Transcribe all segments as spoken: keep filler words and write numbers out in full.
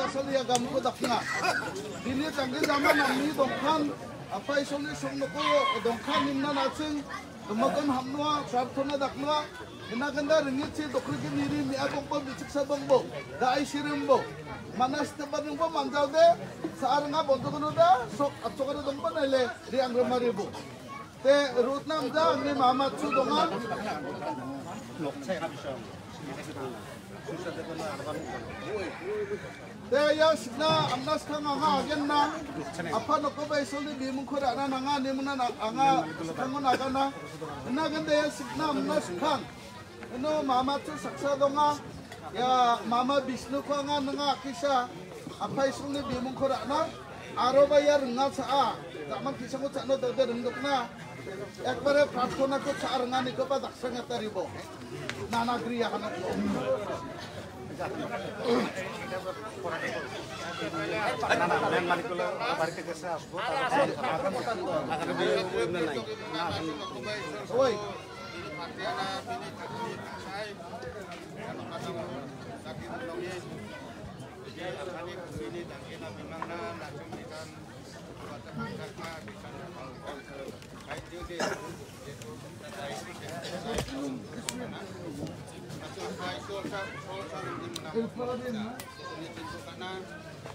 Isol ia gamko dakna. Bini tangki zaman ami dongkhan, Apa Isolni song noko dongkhan nimna naching, gemakan hamnoa, prarthana daknoa. Ina ganda ringit si dokri ke niri mi abong bo bichik sabong bo, da ai sirim bo. Manas tebar nungbo manjal de, saar nga bonto kono da, sok apsok ada dongpa naile, ri angremari bo. Te rutna amja angni mama chu donga. Te ia sikna amna skang anga agenna. Apa nokko bai Isolni bimungko rana nanga nimuna na-, anga skang nagana. Ina gende ia sikna amna skang. Ino mama chu saksa donga. Ia mama Bisnu ko anga nanga akisa. Apa Isolni bimungko rana. Aro ba ia ringa cha·a. Daman kisango cha·no dode ringdokna. Ekbare prarthana ko cha·a ringaniko ba daksang eta ribo. Nana griya hana. Oi.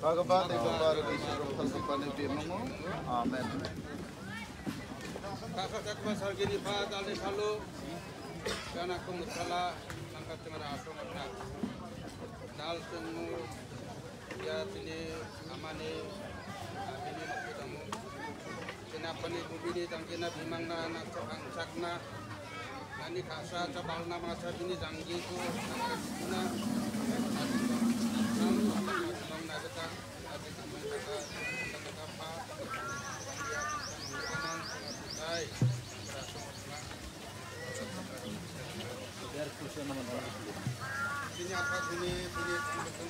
Bhagavate Gopalagiri Sri Prabhupada Gopalagiri Bimongo. Amen. Kaka Chakma Sargini Pa Dale Salo, Jana Kumutala, Sangka Chemara Asong Orna. Dal Chengmu, Ya, tini amani, ah, bini nokni damo. Kenapani bubini tangkina bimangna anak cakang cakna. Nani kasa cabalna masa bini janggi ku, nangare sukuna. Sam, bimangna jaka, ati tamang jaka, jaka pa. Janggi akan kanang, kanang, kanang, kanang.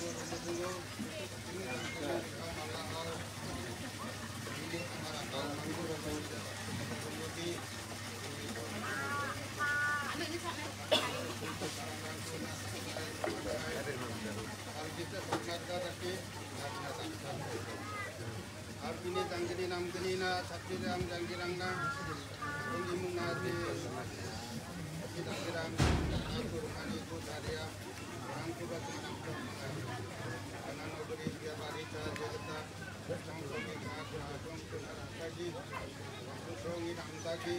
Arpini tanggini namgini na sakti rang janggi rang na. Uni mung na di. Sakti tanggirang. Aku rumani tu saria. Orang tu batu nampak. Kanan oberi dia bari ta jagata. Sang sobi ka tu asong tu na rasagi. Aku songi namtagi.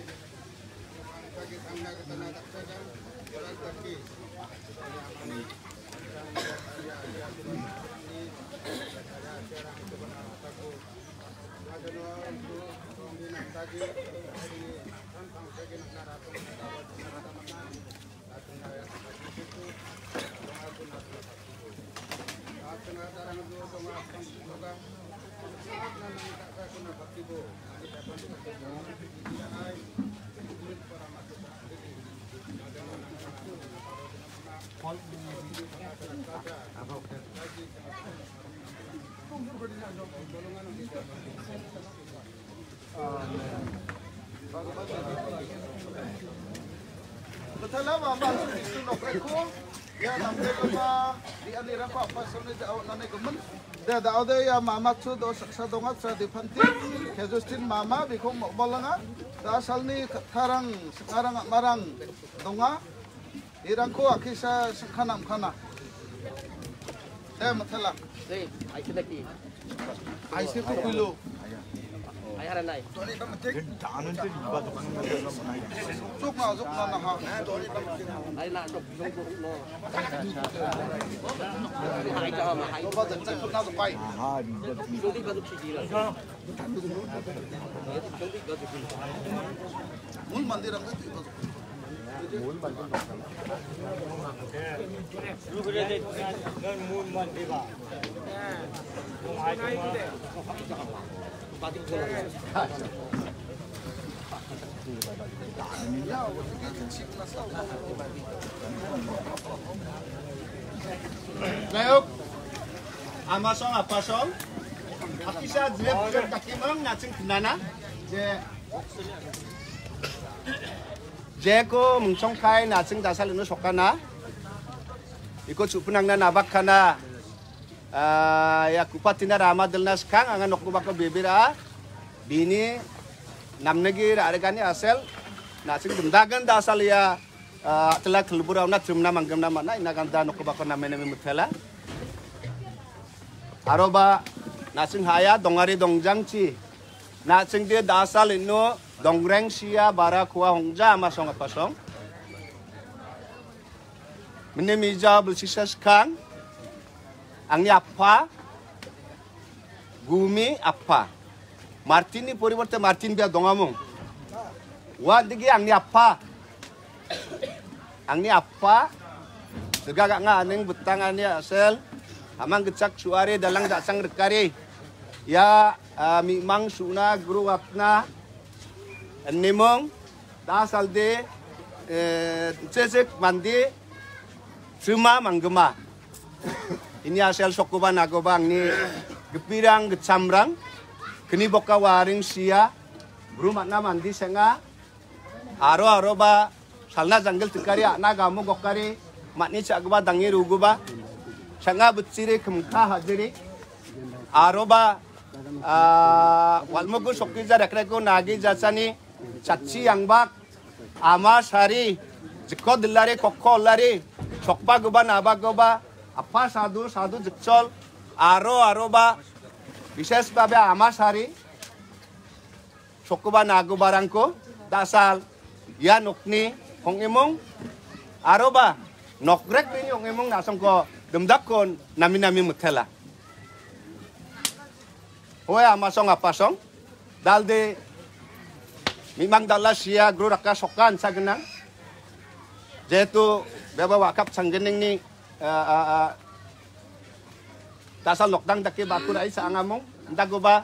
Betala mama Jisu nokrangko, ia namde lama di ani rapa apa sone jao nane gemen. Da dao de ia mama chu do saksa donga tra di panti. Kejustin mama bikong mokbolanga. Da salni tarang sekarang marang donga. Irangko akisa sengkana mkana. Eh, matala. Dei, ai sedeki. Ai se ko kuilo. Ai haranai. Sukna, sukna na ha. Ai na dok, dok, dok, no. Ai ka ma, ai. Ba jan jan sukna to pai. Jodi ba dok sidi na. Mul mandir ang itu. Jai hok, ama song, apa song, akisa jilep jilep dakimang naching kenana, je Jeko mungchongkai naching dasal ino sokana. Iko chupunangna nabakkana. Ah, ia kupatina rama dilna skang anga nokgubako bebera. Bini namnegi rarigani asel. Nasing dimdagan dasal ia, ah, tela kelbura una trimna manggimna mana ina ganda nokgubako name name mutela. Aroba nasing haya dongari dongjangchi. Nasing dia dasal ino dongreng sia bara kua hongja ama song apa song. Mene mija bilsisa skang. Angni appa. Gumi appa. Martin ni poriborte Martin bia dongamung. Ua digi angni appa. Angni appa. Sega gak nga aning butang ani asel. Amang gecak suare dalang dasang rekare. Ya, ah, mimang suna guru atna. Enimung. Dasalde, eh, cecek mandi, sema manggema. Ini asal sokoba nagoba angni gepirang gechamrang, keni boka waring sia, bru matna mandi senga, aro aro ba, salna janggil tekari, ana gamu gokari, matni chagba dangi ruguba, senga betsiri kemka hajiri, aro ba, ah, walmugu sokija rekreko nagi jasani, Chatchi yangbak, ama sari, jikko dilari, kokko olari, sokbagoba, nabagoba, apa sadu, sadu jikchol, aro aroba, bisesbabe ama sari, sokkoba nagobarangko, dasal, ia nokni, hong·emong, aroba, nokrek bini hong·emong, nasongko, dimdakko, nami nami mutela. Hoe amasong apasong. Dalde mimang dala sia gru raka sokan sagenang. Jehetu beba wakap sanggeningni, ah, ah, ah, dasal lokdang dake baku rai sa angamong. Dagoba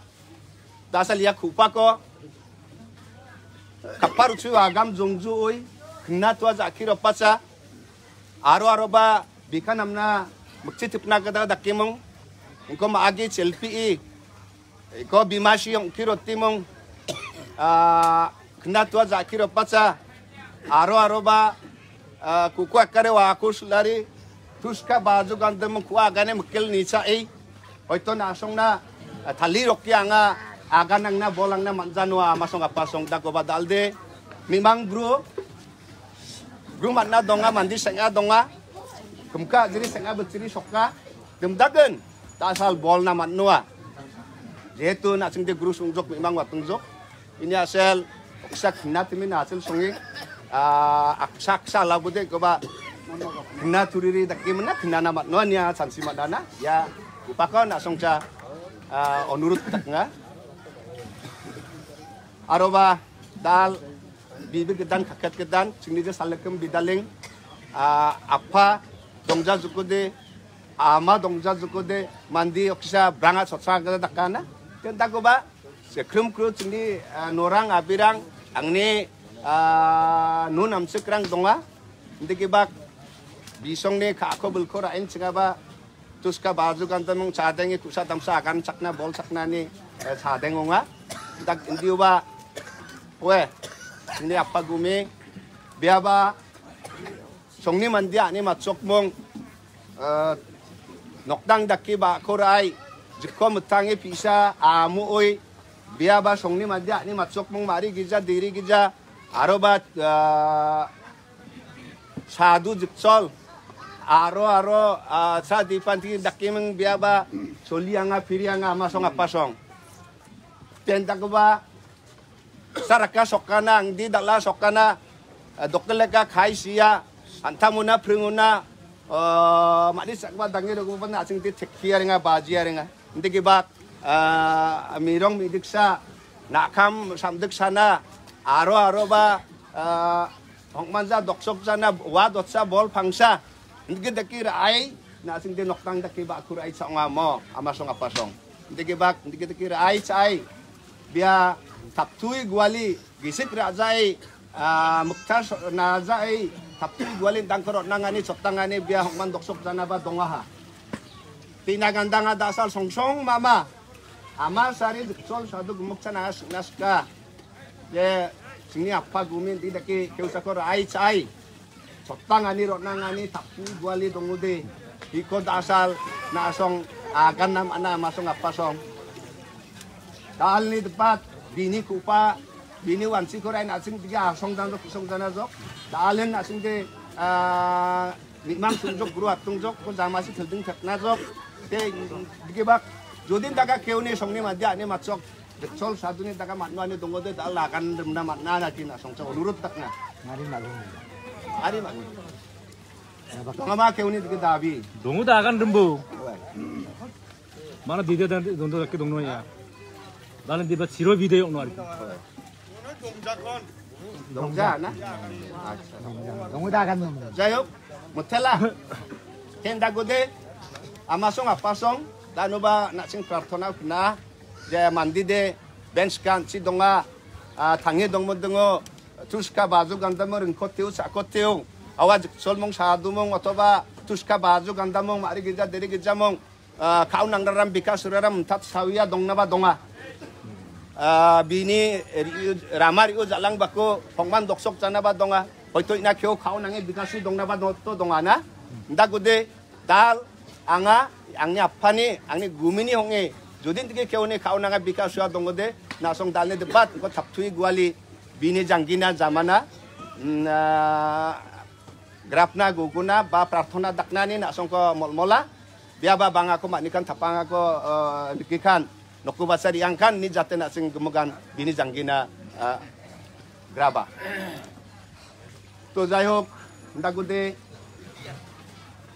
dasal ia kupako. Kapar uchu agam jongju oi. Kena tua jaki ropacha. Aro aro ba bika namna mukti tipna gada dakimung. Engko ma agi chelpi i. Iko bimasi ong kiro timung. Ah, kena tua jaki ropacha. Aro aro ba, ah, kuku akare wa aku sulari. Tuska baju gandem kuwa agane mukil nicha i. Hoito nasong na, ah, tali roki anga aganang na bolang na manjano amasong apasong dagoba dalde. Mimang bro. Gru man·a donga, mandi seng·a donga. Kimka jiri seng·a bitsiri soka. Dimdagen, ta·sal bolna man·noa. Jehetu na·singde gru sungjok mimang watungjok. Ini asel, oksa kina timin asel songi. Ah, aksa, aksa labode koba kina turiri daki mana kina na man·noa nia chansi man·ana. Ya, upako na·songcha, ah, onurut daknga. Aroba dal bibi gedan kaket gedan chingni je salekem bidaling, ah, apa dongja jukode, ama dongja jukode, mandi okisa branga sotsa gada dakana. Tentakoba sekrum kru chingni, ah, norang abirang angni, ah, nun amsikrang donga. Indikibak bisongni ka·ako bilko ra·en chingaba Tuska baju ganda mung chadeng i kusa damsa agan chakna bol chakna ni, eh, chadeng onga. Dak indiuba, we, ini apa gumi, biaba, songni mandi ani machok mung, eh, nokdang daki ba korai, jikko mitangi pisa, amu oi, biaba songni mandi ani machok mung mari gija, diri gija, aroba, eh, Sadu jiksol. Aro, aro, ah, sa dipanti dakimeng biaba, soli anga, piri anga, amasong, apasong. Tentakoba, saraka sokana, angdi dala sokana, ah, dokeleka kai sia, antamuna, pringuna, ah, mani sakba dangi dogo pan asing ti tekki aringa, baji aringa. Indikibak, ah, mirong midiksa, nakam samdiksana, aro aroba, ah, hongmanja doksokjana, wa dotsa bol pangsa. Indiki daki ra·ai, na·singde nokdang daki ba aku ra·ai sa·onga mo, amasong apasong. Indikibak, indiki daki ra·ai sa·ai. Bia taptui guali, gisik ra·jai, ah, mukta so-, najai, taptui guali dangkorot nangani, sottangani, bia hongman doksokjanaba dongaha. Tina gandanga dasal songsong mama. Ama sari diksol sadu gumuksa nanga sikna sika. Je sini apa gumin ti daki keusako rai chai. Sotang ani rotnang ani tapi guali dongode. Iko dasal nasong Aganna man·a amasong apasong. Dalni debat, bini kupa, bini wanchiko rai na·sing dige asong jang jok, isong jana jok. Dalen na·sing de, ah, rimang sung jok, guru atung jok, ko jamasi thilding thakna jok. Te dige bak, jodin daga keuni songni madi ani matsok. Sol saduni daga man·o ani dongo de dal agan rimna man·a na ki na song jok, onurut takna. Ngari malu. Ari malu. Tongama keuni dige dabi. Dongo da agan rimbo. Mana dide dan dondo ke dongno ya. Dalam dide siro video no ari. Dongja na? Acha. Dongo da agan rimbo. Jai hok, mutela. Ken dagode, amasong apasong, danuba na·sing prarthana kuna, je mandi de, bench kan si donga, ah, tangi dongmo dongo, tuska baju gandamo ringkoteo, sakoteo, awa jiksolmong sadumong, otoba tuska baju gandamong, mari gija, deri gijamong, ah, kau nangraram bika suraram tat sawiya dongnaba donga. Ah, bini ri-, rama rio jalang bako hongman doksok janaba donga. Hoito ina keo kau nange bikasi dongnaba doto donga na. Nda gode dal anga angni apani angni gumini honge jodin tike keoni kau nanga bika sua dongode nasong dalni debat ko thaptui guali bini janggina jamana, mm, ah, grapna guguna ba prarthana daknani nasongko molmola. Biaba bangako manikan tapangako, eh, nikikan. Noku basa riangkan ni jate na·sing gemogan bini janggina, eh, graba. To jai hok, ndagude,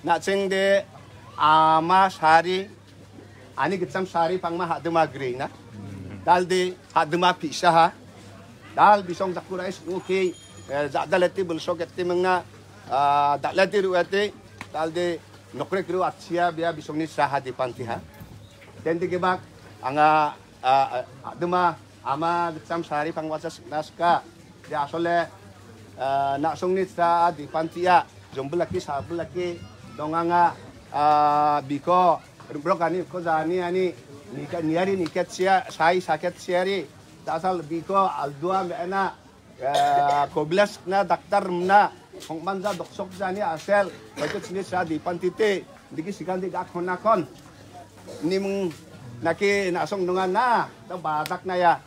na·sing de ama sari, ani gitsam sari pangma hadima gri na. Dalde hadima pisa ha. Dal bisong jakurais uki, eh, jadaleti bulsok eti mengna, ah, daleti rueti, dalde nokrek ru atsia bia bisongni sraha dipanti ha. Dendi gebak anga, ah, ah, adema ama gitsam sari pangwasa sikna sika. Dia asole, ah, naksongni sraha dipanti ya. Jombelaki sabelaki donganga, ah, biko rimbrok ani ko jani ani nika niari niket sia sai saket siari dasal biko aldua me ena. Eh, kobilas na daktar na hongmanja doksok jani asel, hoito chini sa di pantite, digi sigan di gak hona kon. Nimung naki nasong nunga na, ta badak na ya.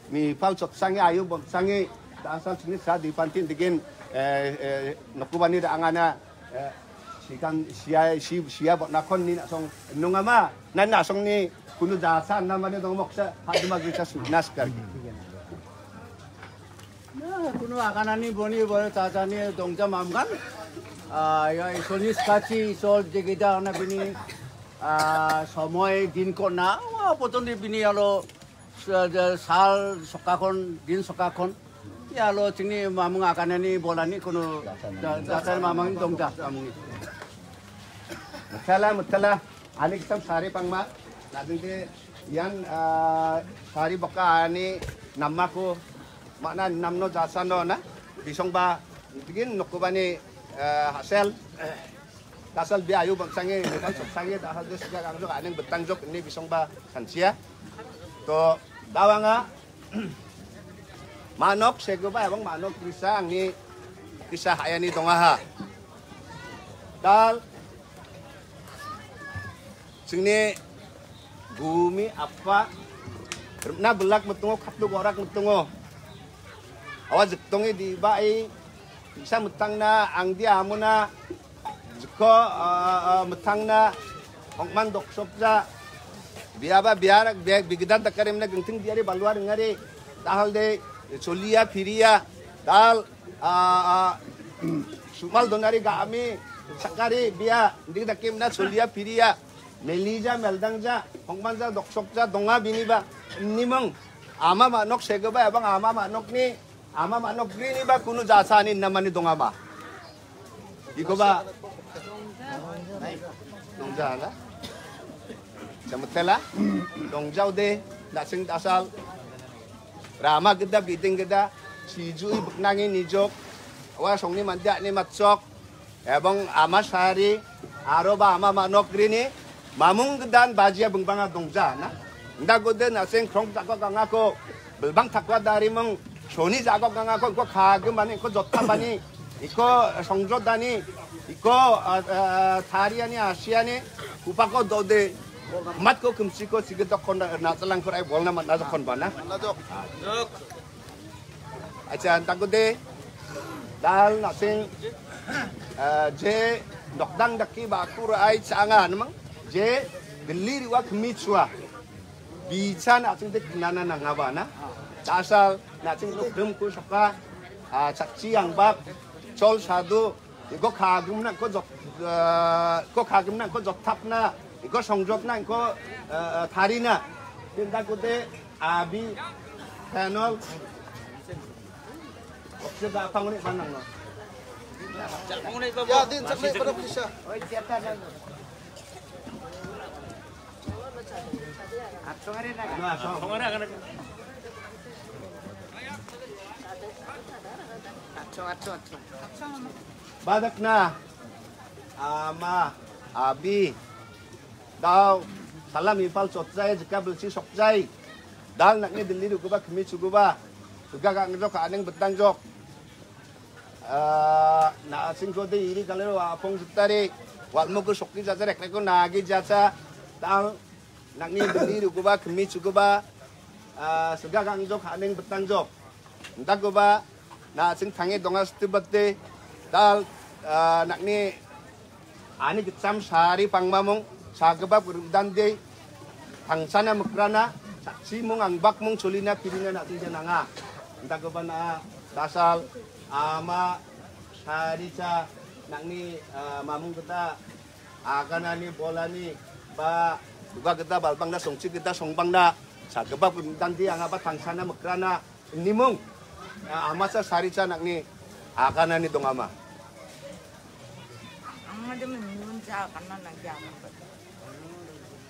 Mi pal sot sangi ayu bom sangi, dasal chini sa di panti digin, eh, eh, nokubani da angana, eh, sikan sia, si, sia bot nakon ni nasong nunga ma, na nasong ni kunu jasa na mani dong moksa, haduma gita sunas kar. Na, kuno akanani boni bore tatani dongja mamgan. Ah, ya, Isolni skachi, Isol jegeda ona bini, ah, somoy din kona. Wah, potong di bini alo, sa-, ja-, sal sokakon, din sokakon. Ya, alo chingni mamung akanani bolani kuno da-, datan mamung dongja mamung. Mutala, mutala. Ani kisam sari pangma. Nading de ian, ah, sari boka ani namako. Mana namno jasano na, bisongba digin nokubani, eh, hasel. Dasal bi ayu bangsangi, dasal soksangi, dasal de siga gangjok aning betang jok ini bisongba sansia. To dawanga manok seguba ebang manok krisa angni krisa hayani dongaha. Dal Singni gumi apa, na belak metungo, kaplu gorak metungo. Awa jektongi di bai, bisa metangna, angdi amuna, jeko, ah, ah, metangna, hongman doksopja, biaba biarak, biak bigidan takarimna gengting diari baluar ngari, dahal de, solia, piria, dal, ah, ah, sumal donari gami, sakari, bia, dik dakim na solia, piria, melija, meldangja, hongmanja, doksokja, donga biniba, nimang, ama manok segeba, ebang ama manok ni, ama manok grini ba, kunu jasa ni namani dongaba. Ikoba, dongja, na? Jametela, dongjau de, dasing dasal, Rama geda, biding geda, sijui beknangi nijok, awa songni mandiak ni matsok, ebong ama sari, aro ba ama manok rini, mamung gedan bajia bengbanga dongja, na? Nda gode naseng krong tako gangako, belbang takwa dari meng, soni jago gangako, iko kagem bani, iko jotta bani, iko songjot dani, iko, ah, ah, tariani, asiani, upako dode, Matko kimchiko sigitokon na-, najalangko rai bolna man-, najokonba na. Najok. Acha, antakude, dal nasing, eh, je nokdang daki baku rai changa, namang, je Delhi riwa kemi chua. Bicha nasing de kenana nangaba na. Dasal nasing nokdem ku soka, ah, sakchi angbak, chol sadu, iko kagum na ko jok, eh, ko kagum na ko joktap na, iko songjok na, iko, eh, eh, kari na. Pinta kute, abi, panel. Sudah apa menit panang lo? Ya, din, sampai pada bisa. Badak na. Ama, abi. Dau, salam ipal sokjai, jika belsi sokjai. Dal nakni Delhi rukuba, kemi chuguba. Suga gak ngejok, aning betang jok. Eh, na asing ko de iri kalero apong jutari. Walmo ko sokki jaja rek rek ko nagi jaja. Dal, nakni Delhi rukuba, kemi chuguba. Eh, suga gak ngejok, aning betang jok. Ndakuba, na asing tangi donga stibate. Dal, eh, nakni Ani gitcham sari pangmamung, sagipa gurudande, tangsana mikrana, saksimung angbakmung cholina pirina na·singja nanga. Antagipa na·a, dasal, ama, saricha, nang·ni, ah, mamung gita, aganani, bolani, ba, duga gita, balbangna, songchi gita, songbangna, sagipa gurudande, angaba tangsana mikrana, Nimung, ah, amasa saricha nang·ni aganani dongama. Ang·a de menimun cha aganna nang·gi agan.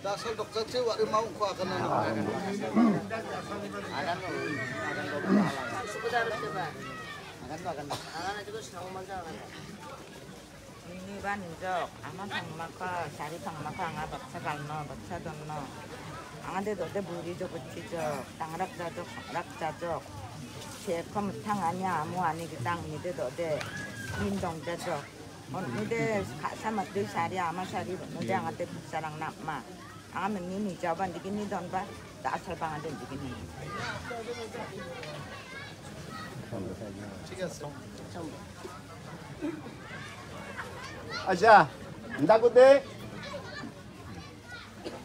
Dasal doksa che wari mau ko aganna. Agan, agan. Agan, agan. Ini ban jok, ama pangmaka, sari pangmaka, anga baksa galno, baksa donno. Anga de dode buri jok, uchi jok, tangrak jajok, sakrak jajok. Seko mitang ani amu ani gitang ni de dode, min dong jajok. On ni de kasa mati sari ama sari, ni de anga de baksa rang nama. Anga meni ni jaban dikini donba, dasal bang ade dikini. Acha, ndak ude.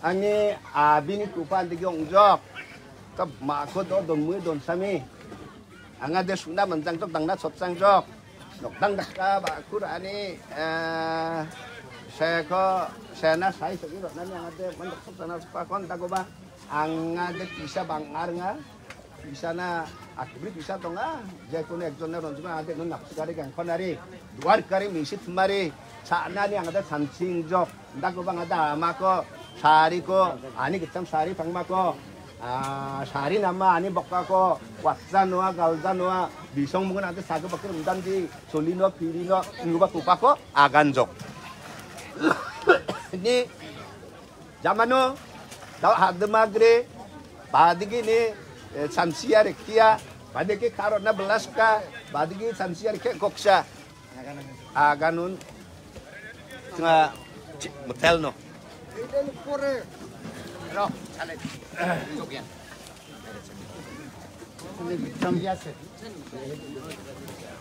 Ani abini kupan digi ongjok. Kap mako do donmui donsami. Anga de suna manjang jok, dangna sotsang jok. Nokdang dakka bakur ani, eh, seko, sena sai segi roknani anga de mandok sotsang na sepakon dagoba. Anga de pisa bang arnga. Pisana akbri pisa tonga. Jekunu ekjon na ronjima anga de nun napsi kari gangkon ari. Duar kari misit mari. Sana ni anga de sansing jok. Dagoba anga de amako, sariko, ani gittam sari pangmako, ah, sari nama ani bokkako, watsa noa, galja noa, bisong mungun ante sago bakir undan di, soli noa, piri noa, nguba kupako, agan jok. Ni, jamano, tau hademagre, badigi ni, eh, samsia rekia, badigi karona belaska, badigi samsia rekia koksa. Aganun nga motel no.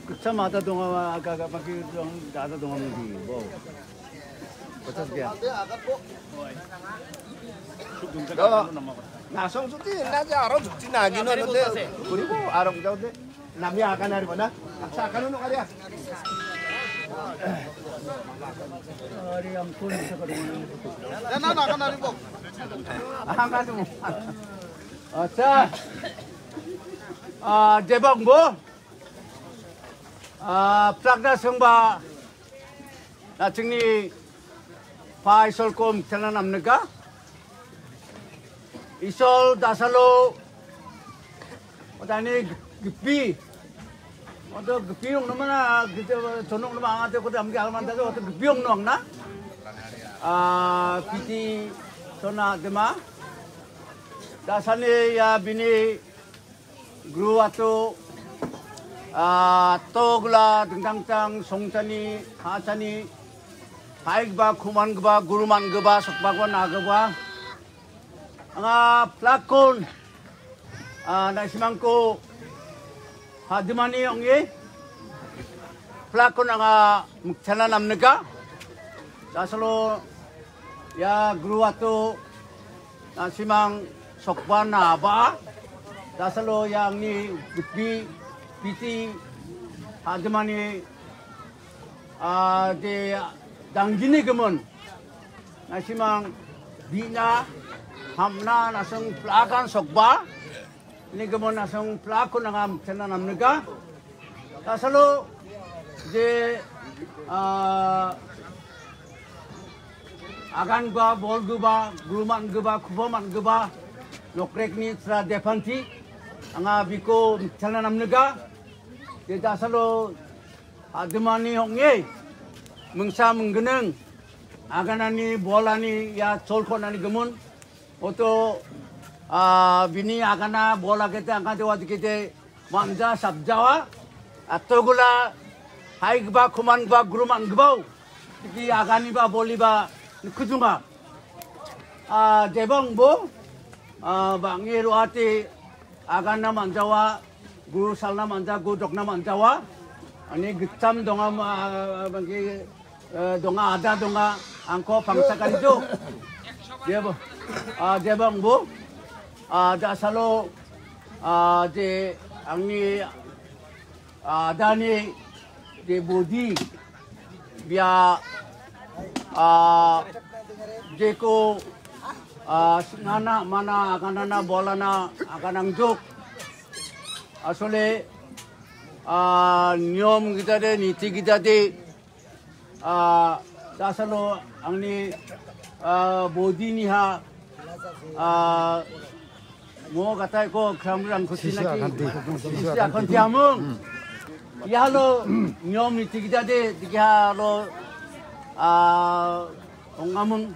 Kecam ada dong, agak-agak pakai dong, ada dong di bawah. Betul dia. Nasong suti naja aro suti nagi no de. Kuribo arok jauh de. Nami akan hari mana? Aksa akan unuk hari ya. Hari ampun. Dan anak akan hari bok. Akan tu. Acha. Ah, jebak bo. Ah, pragna sengba. Nachingni pai solkom tenan amnega. Isol dasalo odani gipi. Odo gipi ong namana gite tonong nama angate kote amge alman tajo odo gipi ong nong na. Ah, piti sona dema. Dasani ya bini guru ato, ah, togla dingtang tang songchani, hachani, Paigipa, kumangipa, gurumangipa, sokbagipa, nagipa, Anga plak-kon, ah, na·simangko hadimani ong·e, plak-kon anga mikchana namnika. Dasalo ia gruato na·simang sokban na aba. Dasalo ia angni gitbi piti hadimani, ah, de danggini gimin. Na·simang bi·na hamna na·song plakan sokba. Ini gimin na·song plakon anga mikchana namnika. Dasalo je, ah, aganba, bolguba, gru man·giba, kuba man·giba, nokrekni sra depanti, anga biko mikchana namnika. Je dasalo hadimani ong·e, mingsa minggining, aganani, bolani, ia cholkonani gimin. Oto, ah, bini agana, bola kete, angkante, wadikete, manja sabjawa, atogula, haigiba, kumangiba, guru man·gibao, tiki aganiba, boliba, nikujunga. Ah, jebongbo, ah, bang·e roate, agana manjawa, guru salna manja, guru dokna manjawa. Ani gittam donga, ah, bangke, eh, donga, ada donga, angko pangsa kalijo. Jebo, ah, jebongbo, ah, dasalo, ah, je angni, ah, adani, je bodi, bia, ah, jeko, ah, nana mana aganana bolana aganangjok. Asole, ah, niyom gitade, niti gitade, ah, dasalo angni, ah, bodiniha, ah, mo gatai ko kramrang kusinaki. Sisa akanti. Sisa akanti amung. Ialo niyom niti gitade, digihalo, ah, ong·amung.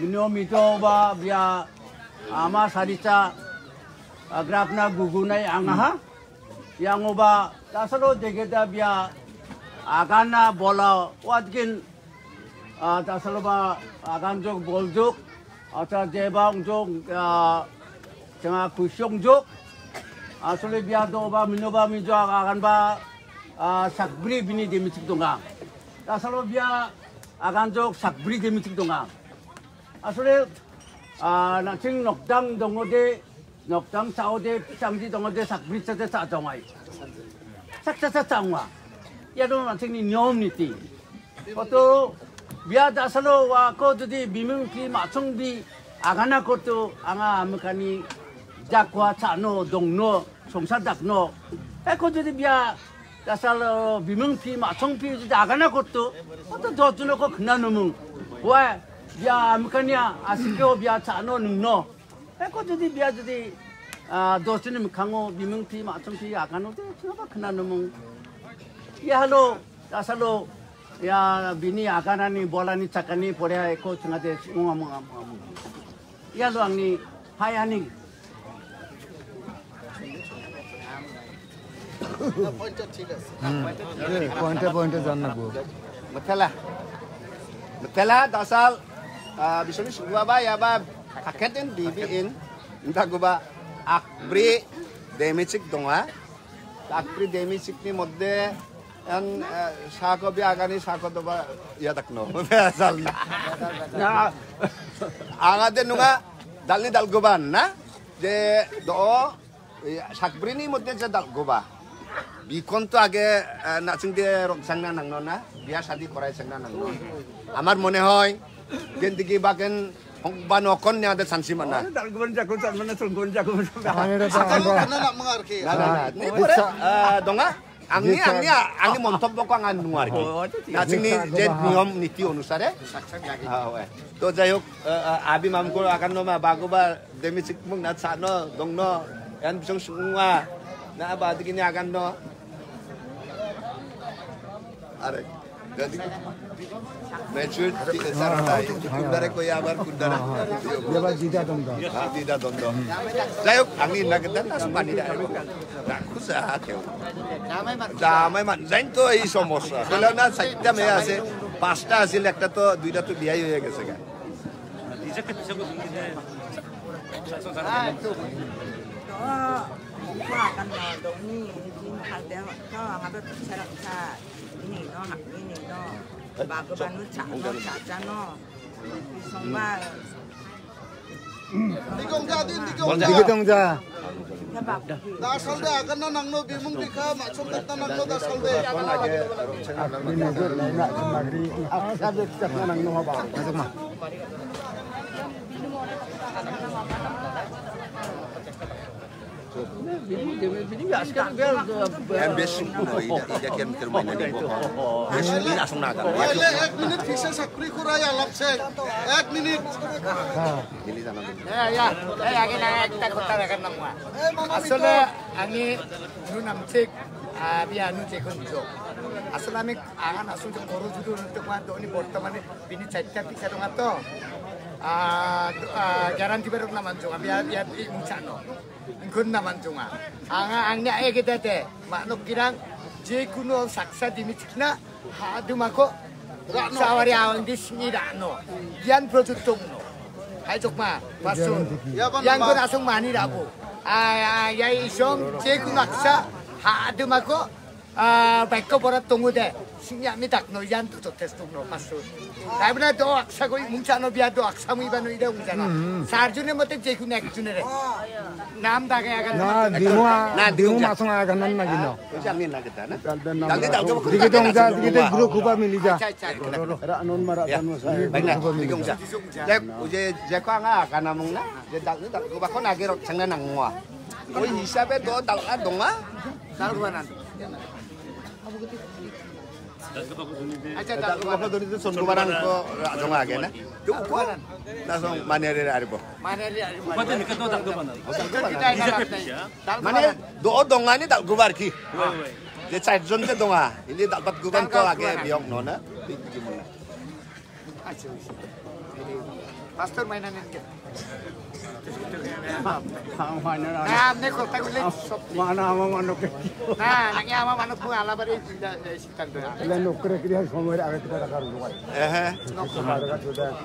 Niyom ito ba bia ama saricha, ah, grapna gugunai angaha. Iangoba dasalo degeda bia agana bola watgin, ah, dasaloba aganjok boljok, ata jeba ongjok, ah, tenga kusyongjok. Asole bia doba minoba mijo aganba, ah, sakbri bini demichik donga. Dasalo bia aganjok sakbri demichik donga. Asole, ah, na·ching nokdang dongode, nokdang saode, pisangji dongode, sakbri sate sa dongai. Saksa sa sa ong·a. Ia dong na·chingni niyom niti. Oto, bia dasalo wako jodi bimingpi ma·chongbi agana koto anga amikani jakwa cha·no, dongno, songsar dakno. Eko jodi bia dasalo bimingpi ma·chongpi jodi agana koto, oto dojunoko kena nomung. Wa, bia amikania asikeo bia cha·no nungno. Eko jodi bia jodi, ah, dosini mikkango bimingpi ma·chongpi agano de, chinaba kena nomung. Ia halo, dasalo, ia bini aganani, bolani, chakani, porea eko chingade, munga, munga, munga, munga. Ialo angni hai ani. Hmm. Pointe, pointe janna go. Mithela. Mithela dasal, ah, bisoni sugua ba ya ba, kaketin bibi in. Inta go ba akbri demichik donga. Akbri demichik ni modde An, eh, sako bi agani sako doba ya dakno. Asal. Na, angade nunga dalni dalgoban na. Je do, eh, sakbrini modde je dalgoba. Bikon to age, eh, na chingde romsangna nangno na. Bia sadi korai sangna nangno. Amar mone hoy, gendigi bagen Hong ba nokon ni ada sansi mana? Dalgon jago san mana, sunggon jago san mana. Ano na, ano na. Kena nak mengarki. Na, na, na. Ni pura, eh, donga. Angni, angni, angni montop boko angan nuar ki. Oh, acha, acha. Na chingni je niyom niti onusare. Ah, we. To jai hok, eh, eh, abi mamko akan no ma bago ba demi sikmung na sano dongno. Yan bisong sunga. Na ba dikini akan no. Are. Jadi, maturity, sara dai. Kundare ko ya bar kundare. Dia bar jida dondo. Ah, jida dondo. Jai hok, angni na kita na sumani dai. Na kusa keu. Damai man, jain to ei somossa. Kala na satta me ase, pasta ase, ekta to, duita to biyai hoye gese ga. Ini, ini, no, ini, no. Bago banu cak, no, cak, cak, no. Songba. Digong ja, din, digong ja. Digong ja. Da salde agan na nangno bimung bika, maksum tetna nangno da salde. Ini nangno haba. Masuk, ma. Yang basic no, ida, ida kian mikir main ni bo. Basic ni asong naga. Wale, ek minit pisa sakri kuraya lapse. Ek minit. Ini sana. Ya, ya. Eh, agi na kita kota kan namwa. Asole, ani nu namchik, ah, biya nu chekun jo. Asole ami angan asong jo koro judu untuk ma doni bortamane bini chatta pisa dong ato. Ah, ah, garanti baru naman jo. Biya, biya, i muchano. Ingkon naman jonga. Anga angni ae gedete. Manuk girang jekuno saksa dimi chikna ha dumako. Sawari awang di singi rano. Yan project tongno. Hai jokma, pasun. Yang ko asong mani rabo. Ai, ai, yai isong jekuno aksa ha dumako. Ah, baikko borat tongu de. Singya mi dak no yan to jotes tung no pasu. Ai bena do aksa goi mungcha no bia do aksa mui banu ida ungjana. Sarjune mote jekun ek june re. Nam dage agan. Na dimu a, na dimu masong agan nan na gino. Oja mi na kita na. Dal dan nam. Dal dan. Digi dong ja, digi dong guru kuba mili ja. Acha, acha. Ra non mara dan mo sa. Baik na, digong ja. Jek, uje jeko anga kana mung na. Je dal, dal kuba ko na gerot chang na nangwa. Oi hisabe do dal a donga. Dal kuba nan. Acha, dal kuba. Dal kuba doni tu son kuba nang ko ajong age na. Tu ko na song manere aribo. Manere aribo. Kuba tu nikat tu dal kuba nan. Mane do dongani dal kuba ki. Je char jon te donga. Ini dal bat kuba ko age biong no na. Pastor mainan ini. Mainan. Nah, ini kota gue sop. Mana ama manuk. Nah, anaknya ama manuk pun ala bari tidak dari sitan tu. Ele nokre kiri hari somoi ada kita dakar luar. Eh.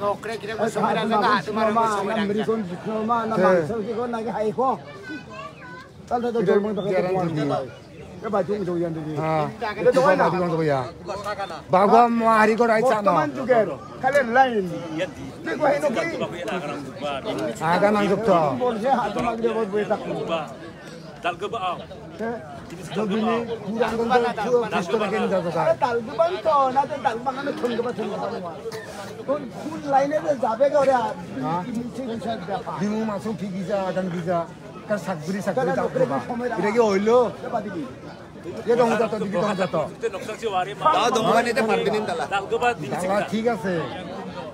Nokre kiri hari somoi ada, ada mana somoi ada. Beri kon jikno ma na mangsa si kon nagi hai ko. Tal tal jol mang tak. Jalan sini. Ke baju jauh yang tadi. Ha. Itu kan baju yang ya. Bagwa mo hari ko rai sana. Bostoman juga. Kalian lain. Ini gua ini ki. Agak nangkep tuh. Bol saya hati mag dia buat buat tak. Dalgeba aw. Jogini kurang kan tuh pastor kan jago kan. Dalgeba itu, nanti dalgeba kan thon ke pastor. Kon kun lain itu jabe ke ore. Ha? Dimu masuk phi gija, agan gija. Kar sakbri, sakbri tak apa. Ida ki oilo. Ye dong jato, digi dong jato. Da dong mane te parbinin dala. Dala thik ase.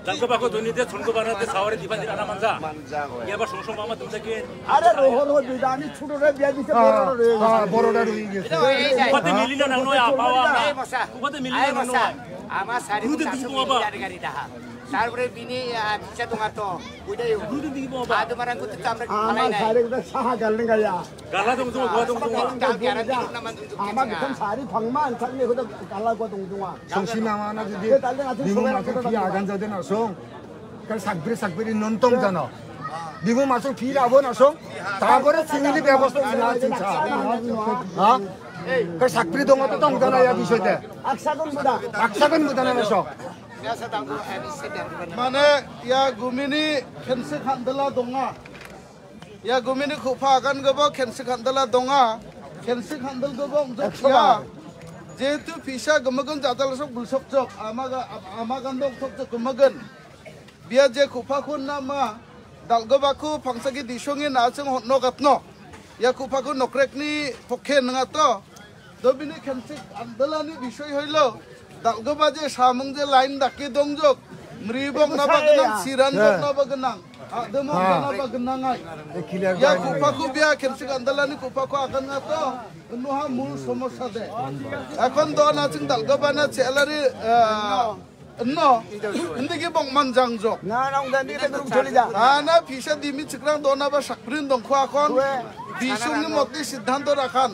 Dalgeba ko doni de, thon ko bara de, sawari diban din ana manja. Manja ko. Ye ba song song mama tum de ke. Are roho roho bidani chudo re biya dise boro re. Ha, boro re rui gese. Kuba te milina nang no ya, bawa. Kuba te milina nang no. Ama sari. Kuba te digi bawa. Tarpore bini, ah, bicha tonga to. Udah yuk. Kuba te digi bawa. Ado marang kutu tamre. Ama sari kuda saha galne gaya. Gala dong dong, gua dong dong. Ama kita sari phangman, sakne kuda gala gua dong dong. Songsi mama na jadi. Dimu masuk phi agan jade na song. Kar sakbri sakbri nontong jano. Dimu masuk phi rabo na song. Tapore singili bebosta ina chincha. Ha? Kar sakbri dong to tong jano ya bisoy de. Aksagon buda. Aksagon buda na song. Mane ya gumini khensik handala donga. Ya gumini khupha agan gebo khensik handala donga. Khensik handal gebo ongjok ya. Jehetu pisa gemigun jadal sok bulsok jok. Ama ga-, ama gandok sok jok gemigun. Bia je khupha khun nama. Dalgeba khu phangsagi disongi nachung hotno gatno. Ya khupha khun nokrekni pokhe nungato. Dobini khensik andalani bisoi hoilo. Dalgeba je samung je lain dake dongjok. Mribong naba genang, siran bok naba genang. Ademong naba genang ai. Ya khupha khu bia khensik andalani khupha khu akan ngato. Nuha mul somosa de. Ekon do nachung dalgeba na chelari, eh, No, hindi ki bong manjang jok. Na, na, ungdan di, ta group choli ja. Ana pisa dimi chikrang dona ba sakprin dong khwa kon. Bisung ni moti siddhanto rakhan.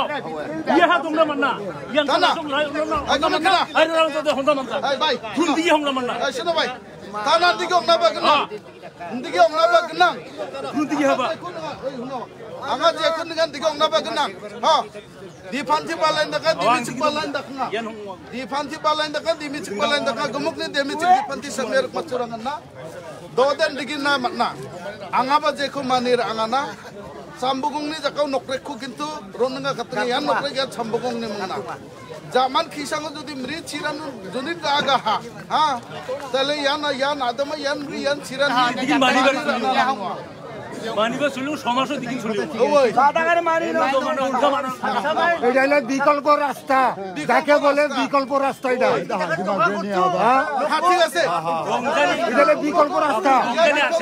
Iya ha dongna manna. Yang Tana. Tana dong lai, dong lai, Ai, dong lai, kena. Ai, dong lai, dong lai, dong lai. Ai, bai. Pun dia hong lai manna. Ai, sino bai. Tana digi ong na ba kena. Ah. Digi ong na ba kena. Pun dia ha ba. Anga je kun dengan digi ong na ba kena. Ha. Di panti balain dakan, di micik balain dakna. Di panti balain dakan, di micik balain dakan. Gemuk ni di micik di panti samir macurangan na. Doden digina matna. Angaba jeko manir angana. Sambugongni jakao nokrekko kintu ronenga katenga ian nokrek ian sambugongni mungna. Jaman kisango jodi mri chiran junin ga aga ha. Ha. Tale ian, ian adama ian mri ian chiran. Digin mani bar sulu. Mani bar sulu, somaso digin sulu. Oi. Sadagare mari no. Mano, mano, mano. এটা হলো বিকল্প রাস্তা। বিকল্প যাকে বলে রাস্তা। বিকল্প রাস্তা এটা। হ্যাঁ? হ্যাঁ, ঠিক আছে। এটা হলো বিকল্প রাস্তা।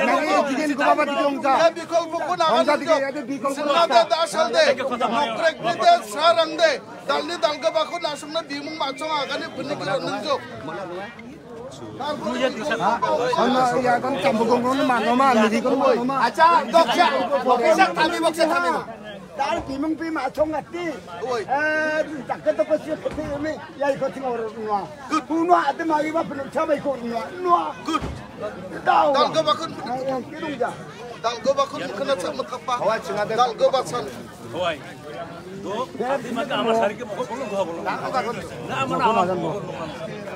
মানে এই দিকে ইনকো বাবা দিকে অংকা। বিকল্প কোন অংকা দিকে, এটা বিকল্প রাস্তা। Sinada da asal de. Nokrek ni de sarang de. Dalni dalga bakun asung na bimung macong agani benik nunjuk. Ano, iya kan sambugong mano ma, miri ko mano ma. Acha, doksa. Boksa thami, boksa thami. Dar bimung pi ma chong ati. Oi. Eh, jaket to pasi khati mi, ya iko ting or nua. Nua ate magi ba penu chama iko nua. Nua. Good. Dal go bakun. Kidung ja. Dal go bakun kena chama kapa. Dal go bakun. Hoi. Do, ati maka ama sari ke moko bolo, bolo, bolo. Na ama na ama.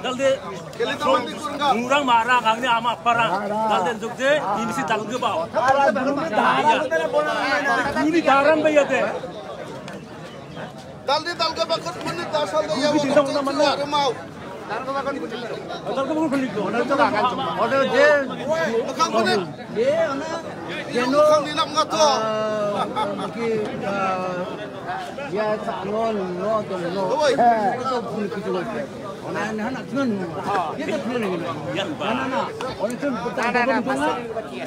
Dalde, murang marang, angni ama parang. Dalde jogje, imsi dalge bao. Ini daran ba yate. Dalde dalge bakut menit dasar de ya. Ini tidak mau. Mokhang kuning. Ye, ona, ye, no. Mokhang ni nak mengatur. Ah, mungkin, ah, ya, tak, no, no, no, no. Oi. Itu pun kita buat. Ona, na, na, na, no. Kita pun lagi. Na, na, na. Ona tu betul. Na, na, na, betul. Masih.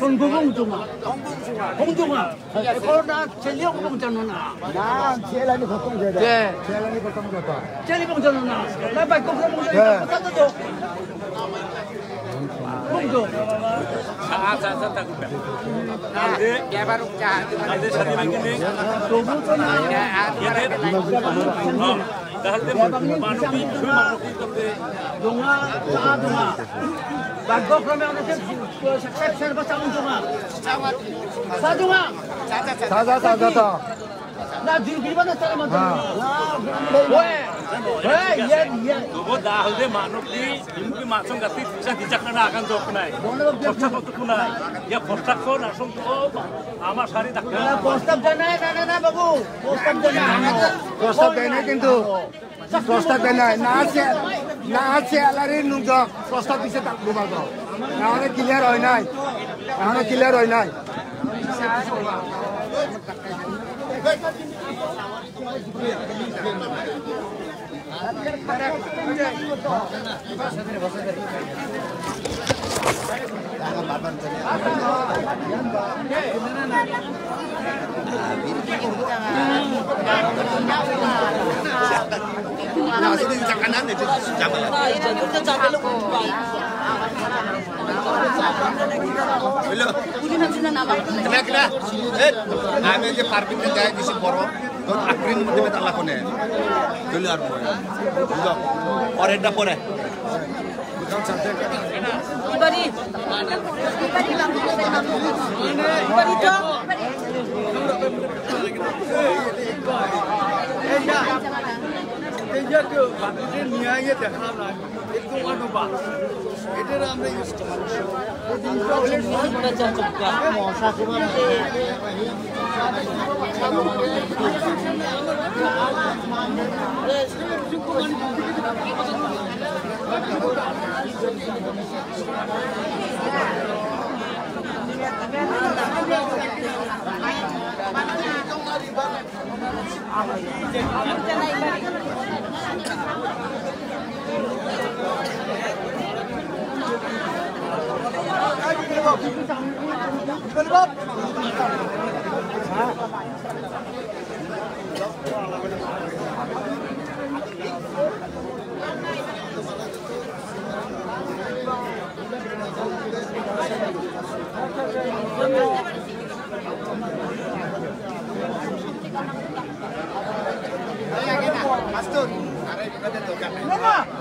Tunggu bung cuma. Tunggu cuma. Tunggu cuma. Ekor na cheli bong jano na. Na, chela ni khotong jada. Chela ni khotong jada. Cheli bong jano na. Na bai ko bong jano. Kota to. Bong jo. Sa, sa, sa, tak. Ande, ya baru ja. Ande sari begini. Tunggu cuma. Ya, ande. Dahil de manuki, manuki. Donga, sa donga. Bagok rame ona se, se, se, se, sa donga. Sa donga. Sa, sa, sa, sa. Na jil giri bana sa ma. Ha. Weh. Weh, ye, ye. Dobo dahil de manuki, imuki macong gati, bisa dijak na akan jok nai. Kosta kotu kunai. Ya kosta ko na song ko, ama sari tak. Na, kosta janai, na, na, na, babu. Kosta janai. Kosta janai kintu. প্রস্তাব দেয় নাই, না আছে, না আছে, এলারি নুজক, প্রস্তাব দিছে তাক বুবাগ। না হলে ক্লিয়ার হয় নাই, না হলে ক্লিয়ার হয় নাই। আমি যে পারমিটটা যাই দিছি বড়, তোর আগ্রিন মধ্যে বেতাল লাগো নে। চলে আর পরে। বুঝলো? পরেরটা পরে। Ibari. Ibari to. এই যে, এই যে কেউ বাকিদের নিয়ে আগে দেখা না, এরকম অনুবাদ। এটা আমরা ইউজ করি। না,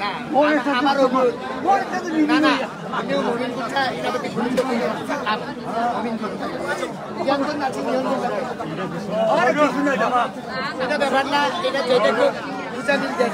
না, আমার ওপর। না, না, আমিও মমিন গুছা, এটা বেটি গুরুত্বপূর্ণ। মমিন গুছা। ইয়ান তো নাচি নিয়ম গুছা। আরে, কিছু না, জামা। এটা ব্যাপার না, এটা যেটা খুব বুঝা মিল যায়।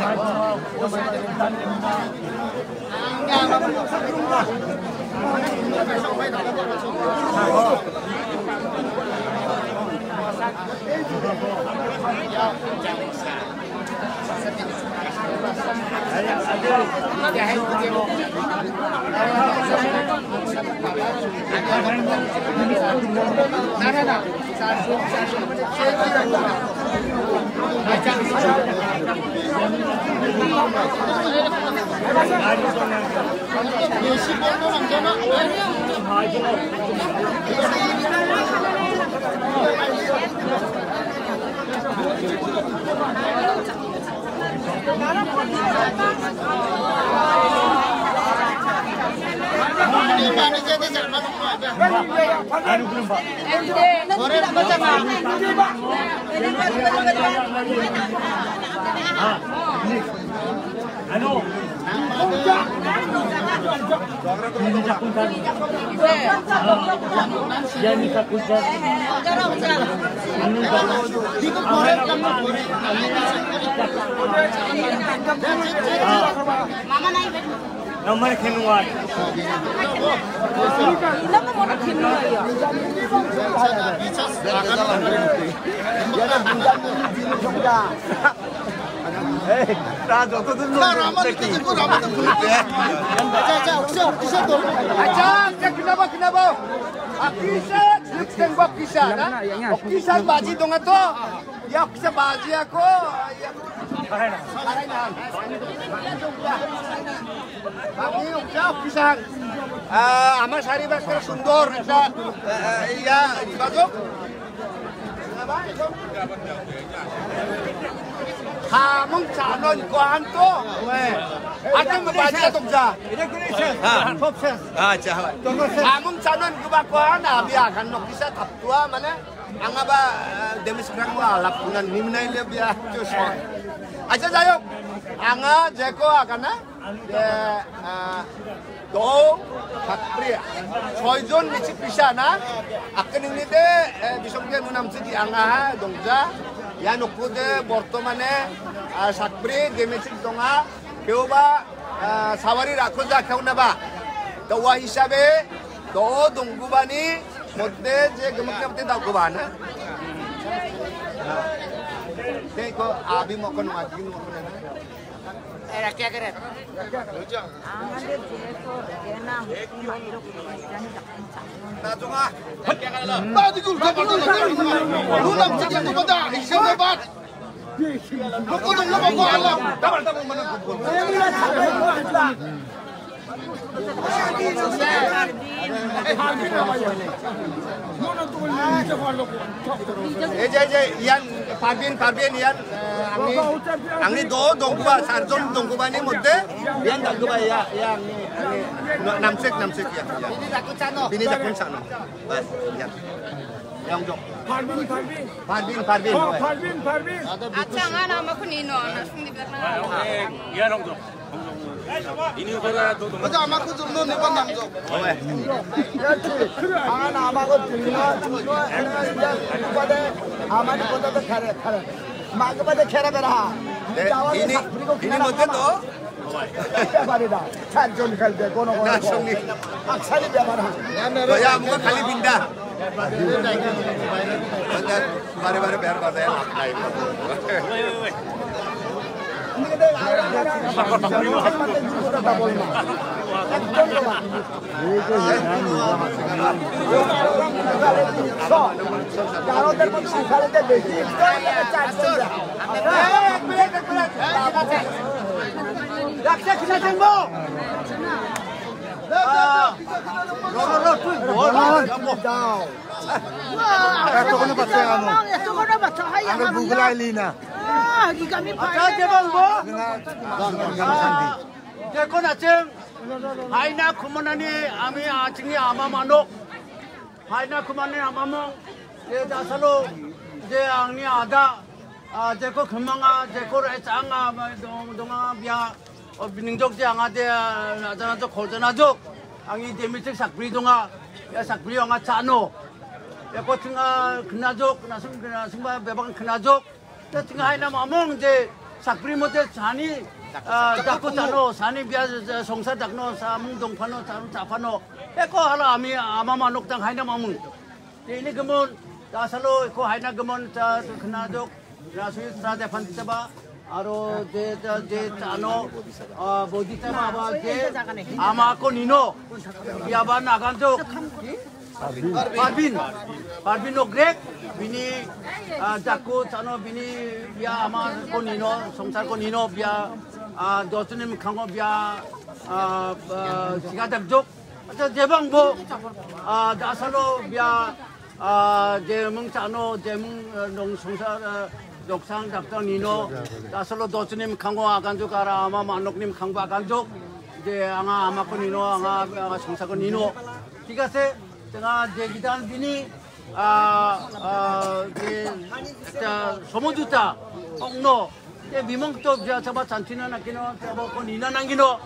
Ano? Yan ni sa kusa. Ano ba? Mama na ibe. Namar khenwar. Ina mo mona khenwar ya. Yana bunda ni bini jongda. Ei, ta joto dun lo. Acha, acha, okisa, okisa to. Acha, acha, kenapa, kenapa? Okisa, okisa, na? Okisa baji donga to. Ya, okisa baji ako. Ya. Baji okisa, okisa. Ah, আমার শাড়ি বাস করে সুন্দর একটা, আহ, ইয়া, বাজক। Hamung chanon ko han to. Ate mo baji atok ja. Ha. Top ses. Acha, ha. Hamung chanon ko ba ko han abi akan nok bisa taptua mane. Anga ba, eh, demis krang wa alap kunan nimnai le bia chuswa. Acha jayok. Anga jeko akana. Ye, ah, do, Satpriya. Soijon michik pisa na. Akan ini de, eh, bisong ke munam sidi anga ha, dongja. Ya nokku de, bortomane, ah, Satpri, demichik donga. Keuba, ah, sawari rakho ja keu na ba. To wa hisabe, do donggubani, modde je gemuk na bete daguba na. Te ko abi mokon wajin mokon na. Ei je, ei je, iyan Parvin, Parvin, iyan, eh, angni, angni do dongguba, sarjon donggubani modde, iyan dagguba, iya, iya, angni, angni, namsek, namsek, iya, iya. Bini dakun sano. Bini dakun sano. Bas, iya. Yang jok. Parvin, Parvin. Parvin, Parvin. Oh, Parvin, Parvin. Acha, nga nama ko nino, na sung di berna. Eh, iya, dong, dong. Acha, ama ko jumno ni ban namjo. Oe. Ama ama ko jumno, jumno, ena, ya, pada, ama ni kota to khare, khare. Ma ko pada khera bera. Eh, ini, ini modde to. Bepari da. Charjon khelte, kono kono. Na, songni. Aksari bepar ha. Daya, muka khali pinda. Bare bare behar karte hain, lab nahi. Ang Google ay lina. Acha, jebang bo. Jekon acheng. Haina kumonani ami achingni ama manok. Haina kumonani ama mong. Je dasalo. Je angni ada. Ah, jeko kemanga, jeko rai changa, dong, donga bia. O bining jok je anga de, ah, ajana jok, kol jana jok. Angi demi chek sakbri donga. Ya sakbri anga chano. Jeko chinga kena jok, nasung, nasung ba bebang kena jok. Te tinga haina mamong je sakbri mote sani, ah, dakko chano, sani bia, eh, songsar dakno, samung dongpano, samung chapano. Eko hala ami ama manok tang haina mamong. Te ini gemon, dasalo eko haina gemon cha kena jok, rasui sra depan chaba, aro je, je, je chano, ah, boji chaba, aba je, ama ko nino, ya ba nagan jok. Parbin. Parbin no grek. Bini, ah, jakku chano bini bia ama ko nino, songsar ko nino bia, ah, dosni mikkango bia, ah, ah, siga dakjok. Acha jebang bo, ah, dasalo bia, ah, jemung chano, jemung, ah, nong songsar, ah, doksang dakjok nino. Dasalo dosni mikkango aganjok aro ama manokni mikkango aganjok. Je anga ama ko nino, anga, anga songsar ko nino. Thik ase, tenga je gidan bini, ah, ah, je ekta somojuta ong·no. Te bimang to bia chaba chanchina nangkino, chaba ko nina nangkino.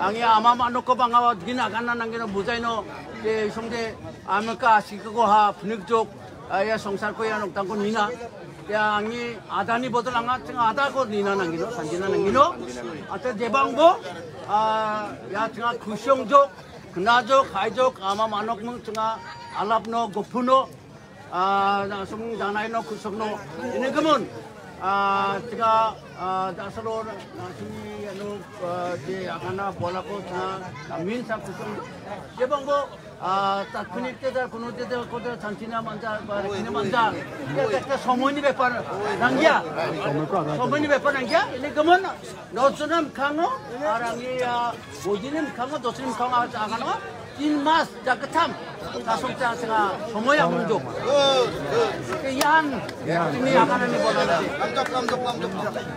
Angi ama manok ko banga gina gana nangkino bujaino. Te songde amaka asiko ha phunik jok, ah, ya songsar ko ya noktang ko nina. Ya angi adani bodol anga tenga ada ko nina nangkino, chanchina nangkino. Acha jebang bo, ah, ya tenga khusyong jok. Kena jok, hai jok, ama manok mung chenga alap no, gopu no, ah, na sung danai no, kusok no. Ini gemun, ah, chenga, ah, dasalo, na sung anu, ah, je agana bola ko chenga, na min sa kusok. Je bang bo, ah, tatkunik te dar kuno te dar ko dar chanchina manja, ba rakina manja. Ya, te, te somoy ni bepar nangya. Somoy ni bepar nangya. Ini gemun, Dosonim kango, arangi ya, bojini kango, dosonim kango, aja agano, tin mas, jagatam, kasong ta senga, somoy amunjo. Ke yan, ini akan ini bola.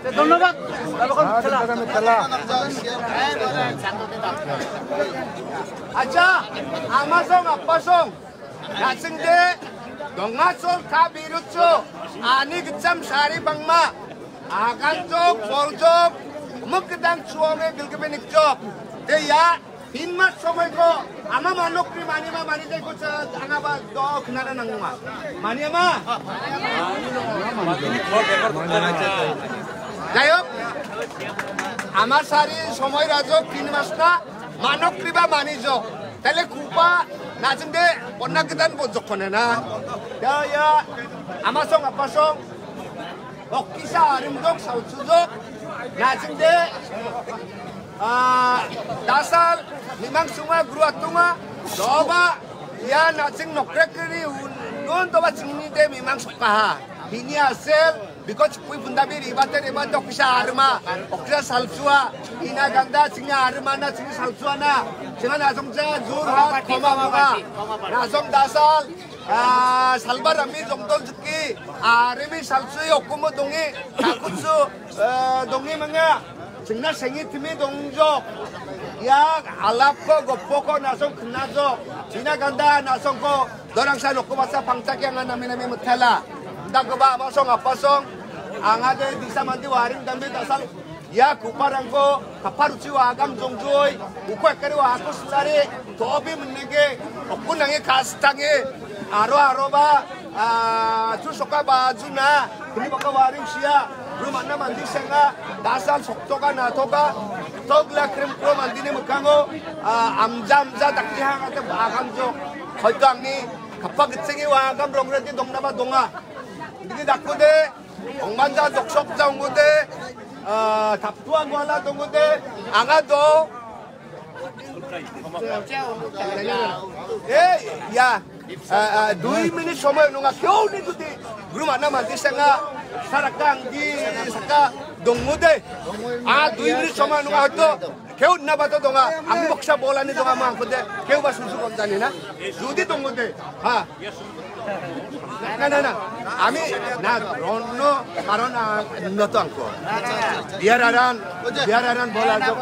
Te dhonnobad, babakon mitela. Acha, ama song, appa song. Nachingde, dongasol ka birutso, ani gitcham sari bangma, aganjok, boljok, mukdang chuonge gilgibe nikjok. Te ya, pinmat somoiko, ama manokni manima mani jai ko cha, angaba do khnana nangma. Mani ama? Jai hok, ama sari somoi rajok tin mas na, manokni ba mani jok. Tele kupa, nachingde, onna kedan bo jok kone na. Ya, ya, ama song, appa song. Okkisa arimjok, sautjok, nachingde, ah, dasal, mimang sunga, guru atunga, doba, ya, naching nokrek kiri, un, nun doba chingni de mimang sukaha. Bini asel, because pui pundabi riba te riba dokkisa arma, okkisa salsua, ina ganda chingni arma na chingni salsua na, chinga nasong cha, jur hat, koma mama, nasong dasal, ah, salbar ami jongdol juki, arimi salsui okumo dongi, takutsu, eh, dongi menga, chingna sengi timi dongjok, ya alapko, gopoko, nasong kenajok, ina ganda nasongko, Dorang sa nokko basa pangchak yang nami nami methala. Dak keba ama song appa song. Anga de disa mandi waring dambe dasal. Ya kuparangko kapar uchi wagam jongjoi. Uko ekari waku sari. Tobi menege. Okun nangi kastangi. Aro aro ba. Ah, tu soka baju na. Kuni baka waring sia. Rumah na mandi senga. Dasal sok toka na toka. Togla krim kro mandi ni mekango. Ah, amja amja dakti hang ate bagam jok. Hoito angni kappa gitsingi wagam rongreti dongnaba donga. Digi dakude, ongmanja doksokja onggude, ah, taptua guala donggude, anga do, Eh, ya. Ah, ah, dui minit somoi nonga, keu ni tuti. Guru mana mandi sanga, sarakang di saka dongode. Ah, dui minit somoi nonga hoito. Keu na bato donga, ami boksa bolani donga mangkode. Keu ba susu konjani na. Judi dongode. Ha. Na, na, na. Ami, na, ronno, karon, ah, no to angko. Biar aran, biar aran bola jok,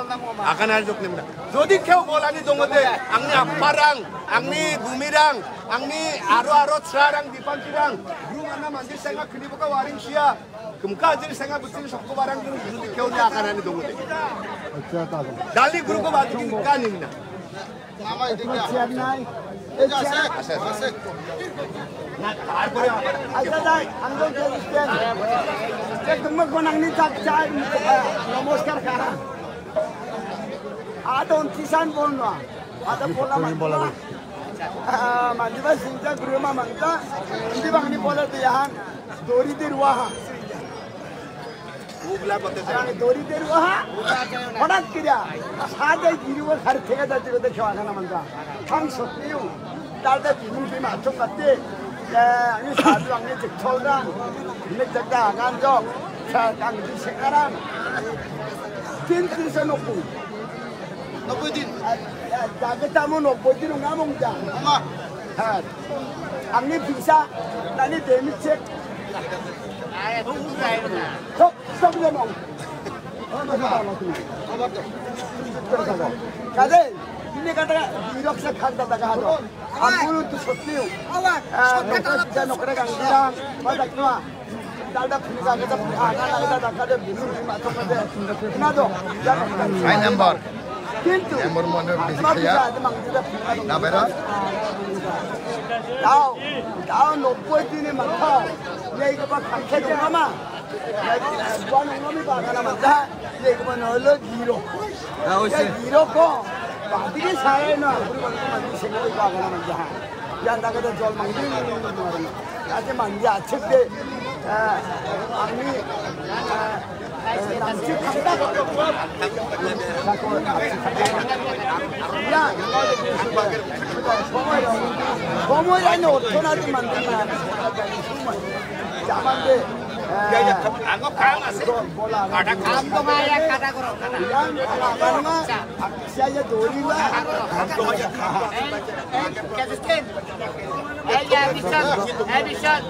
akan aran jok nimna. Jodi keu bolani dongode, angni apparang, angni bumirang, angni aro aro srarang dipansirang. Guru mana mandir senga kini boka waring sia. Kemka ajir senga butin sokko barang guru jodi keu ni akan ani dongode. Dali guru ko batu kini ka nimna. Chair নাই। এই চেয়ার আছে, আছে। আচ্ছা, যাই, আমি তো যে স্ট্যান্ড। যে তুমি কোন আংনি চাক চাই, নমস্কার কারা। আদৌ কিষান বল না। আদৌ বলা তুমি বলা। মাঝে মাঝে চিন্তা করিও মা মানতা। হিন্দি বাংলি বলে তো ইয়াহান। দড়ি দিয়ে রুয়া হা। Ugla bote se. Ang dori deru ha. Hodak kira. Sadai giri wa khar thega da tiro de khwa kana manta. Thang sotniu. Dal da bimung bima chok katte. Ya, ni sadu ang ni chol dan. Ni jaga gan jok. Sa kang di sekarang. Tin tin sa nokku. Nokku din. Ya, jaga tamu nokku din ngamong jang. Ama. Ha. Ang ni bisa. Nani demi cek. Sok, sok dia mau. Kade, ini kata dirok se khak data ka hado. Ampun tu sotniu. Ah, nokra, nokra kang bilang, madak noa. Dalda phika kita phika, kata kata kade bulu ma to kade. Ina do. Hai number. Kintu, yang baru mana beli saya? Nabera? Tahu, tahu nopo itu ni mata. Ya itu pak kakek dong mama. Ya itu bukan orang ni bagan mata. Ya itu mana lo giro. Ya giro ko. Pati ke saya na. Bukan orang ni sengkau bagan mata. Yang tak ada jual manggi. Ate manja achik de, ah, ami, ah, eh, namchi khanda. Ya, somoi, somoi rai no, otho na di mandi na. Jaman de, eh, bola. Kaam to maya kada koro, kada. Yang, ah, karena Siya iya dori ba. Action, action.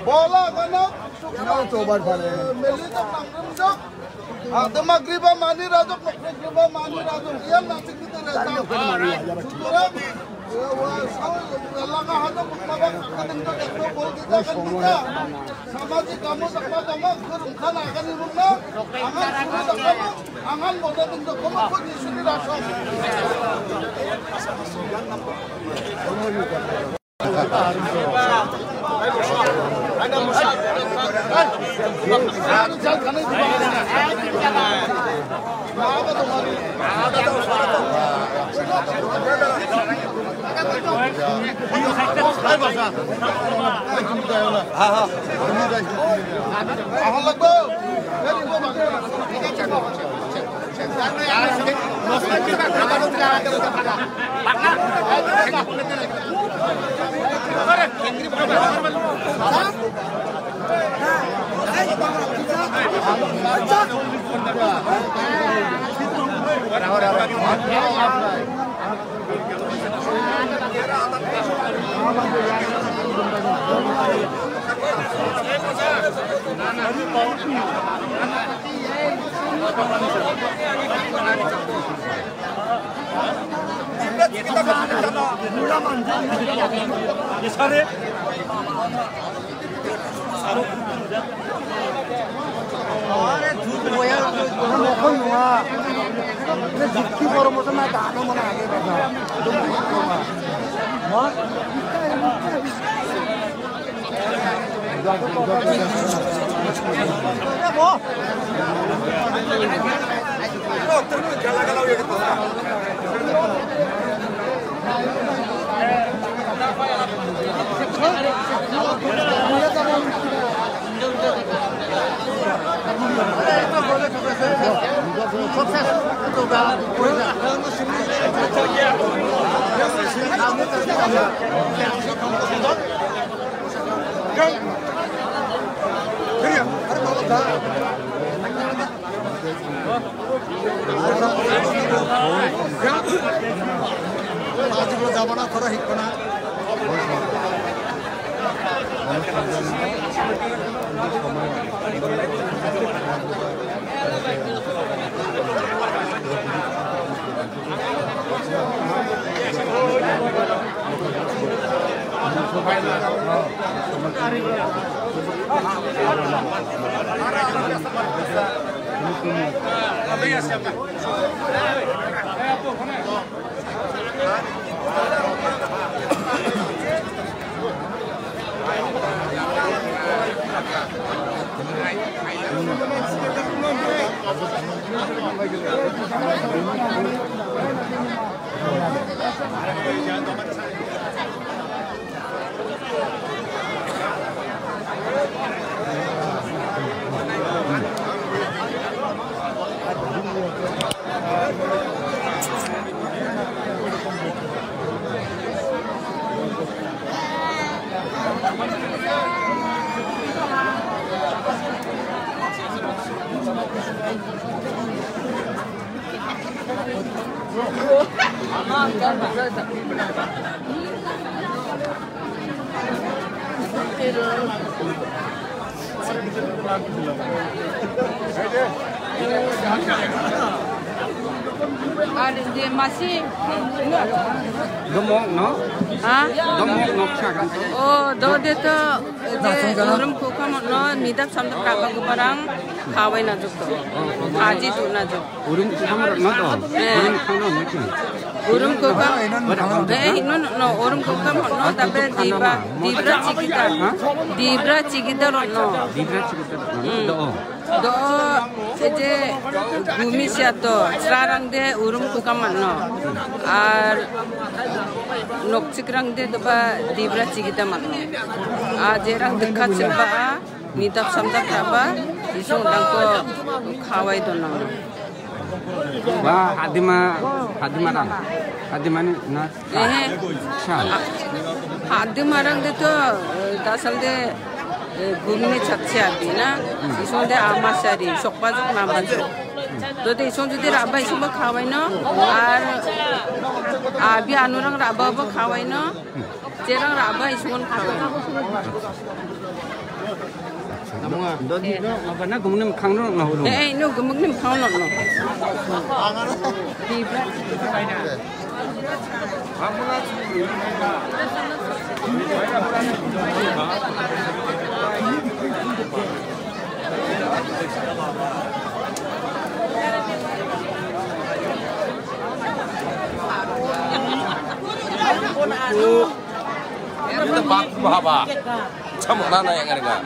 Bola, mana? Meli tak nangrum jok. Ah, dema griba mani rajok, nokre griba mani rajok. Iyan nasik kita rajok. Sutura, eh, wa, sawi, langa hano mukmaba kaka dengdok ekto bol kita kan kita. Samajik kamu sakma tama, kurung kana akan irungna. Angan suri sakma, angan bola dengdok kamu pun isuni rajok. आजकल जमाना थोड़ा हिट बना। Ade masi. Gemuk, no? Ha? Gemuk, nok siya kan tu? Oh, do de to, de urum kuka mo, no, nidap samdap kaba kubarang, kawai na juk to. Aji tu na juk. Urum kuka mo, no to? Eh. Urum kuka mo, no to? Urum kuka. Eh, no, no, no, urum kuka mo, no, tabe dibra, dibra chikita. Ha? Dibra chikita ro, no. Dibra chikita ro, no. Hmm. Do. Do, je, gumi siato, srarangde urum kuka man·no. Ar nokchikrangde doba dibra chigita man·no. A jerang dikkat silba a, nitap samdap raba, isong dangko kawai donang. Ba, hadima, hadimarang. Hadimani, na, Ehe. Cha. Ha-, hadi marang de to, eh, dasal de, eh, gumni chatsi abi na. Hmm. Ison de ama sari, sokba jok nama jok. Hmm. To de ison jodi raba ison ba khawai no. Ar abi anurang raba ba khawai no. Hmm. Jerang raba ison khawai no. Namunga. Dodi no, mabana gumni mikkang no, no, no. Eh, eh, no, gumni mikkang no, no. Kita baku bahaba. Chamuk nana yang ada.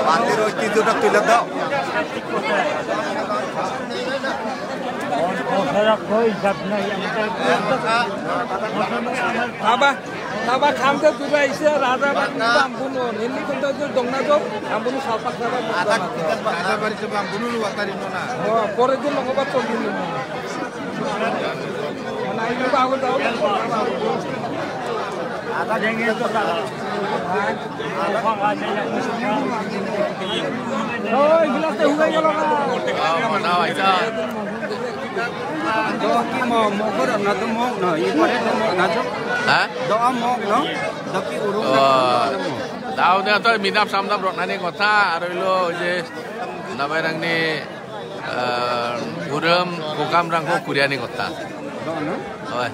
মাটির ঐতিহ্যটা তুলে দাও। Taba, taba khamde duga ise raja bang bunu. Nini kunta jul dongna jok, khambuno salpak raja. Ada kita ada bari coba bunu lu watari nona. Oh, pore jul longo bat pore jul. Mana ini bagus tau. Ada yang itu. Oh, ikhlas deh, hugai kalau. Oh, mana aja. Doa ki mau, mau kau nak tu mau, nah, ini pada tu mau, nah, tu. Hah? Doa mau, no? Doa ki urung. Oh. Tahu dia tu minap samdap rok nani kota, aru lo je, nabai rang ni, eh, urum, kokam rang ko kuriani kota. Doa, no? Oi.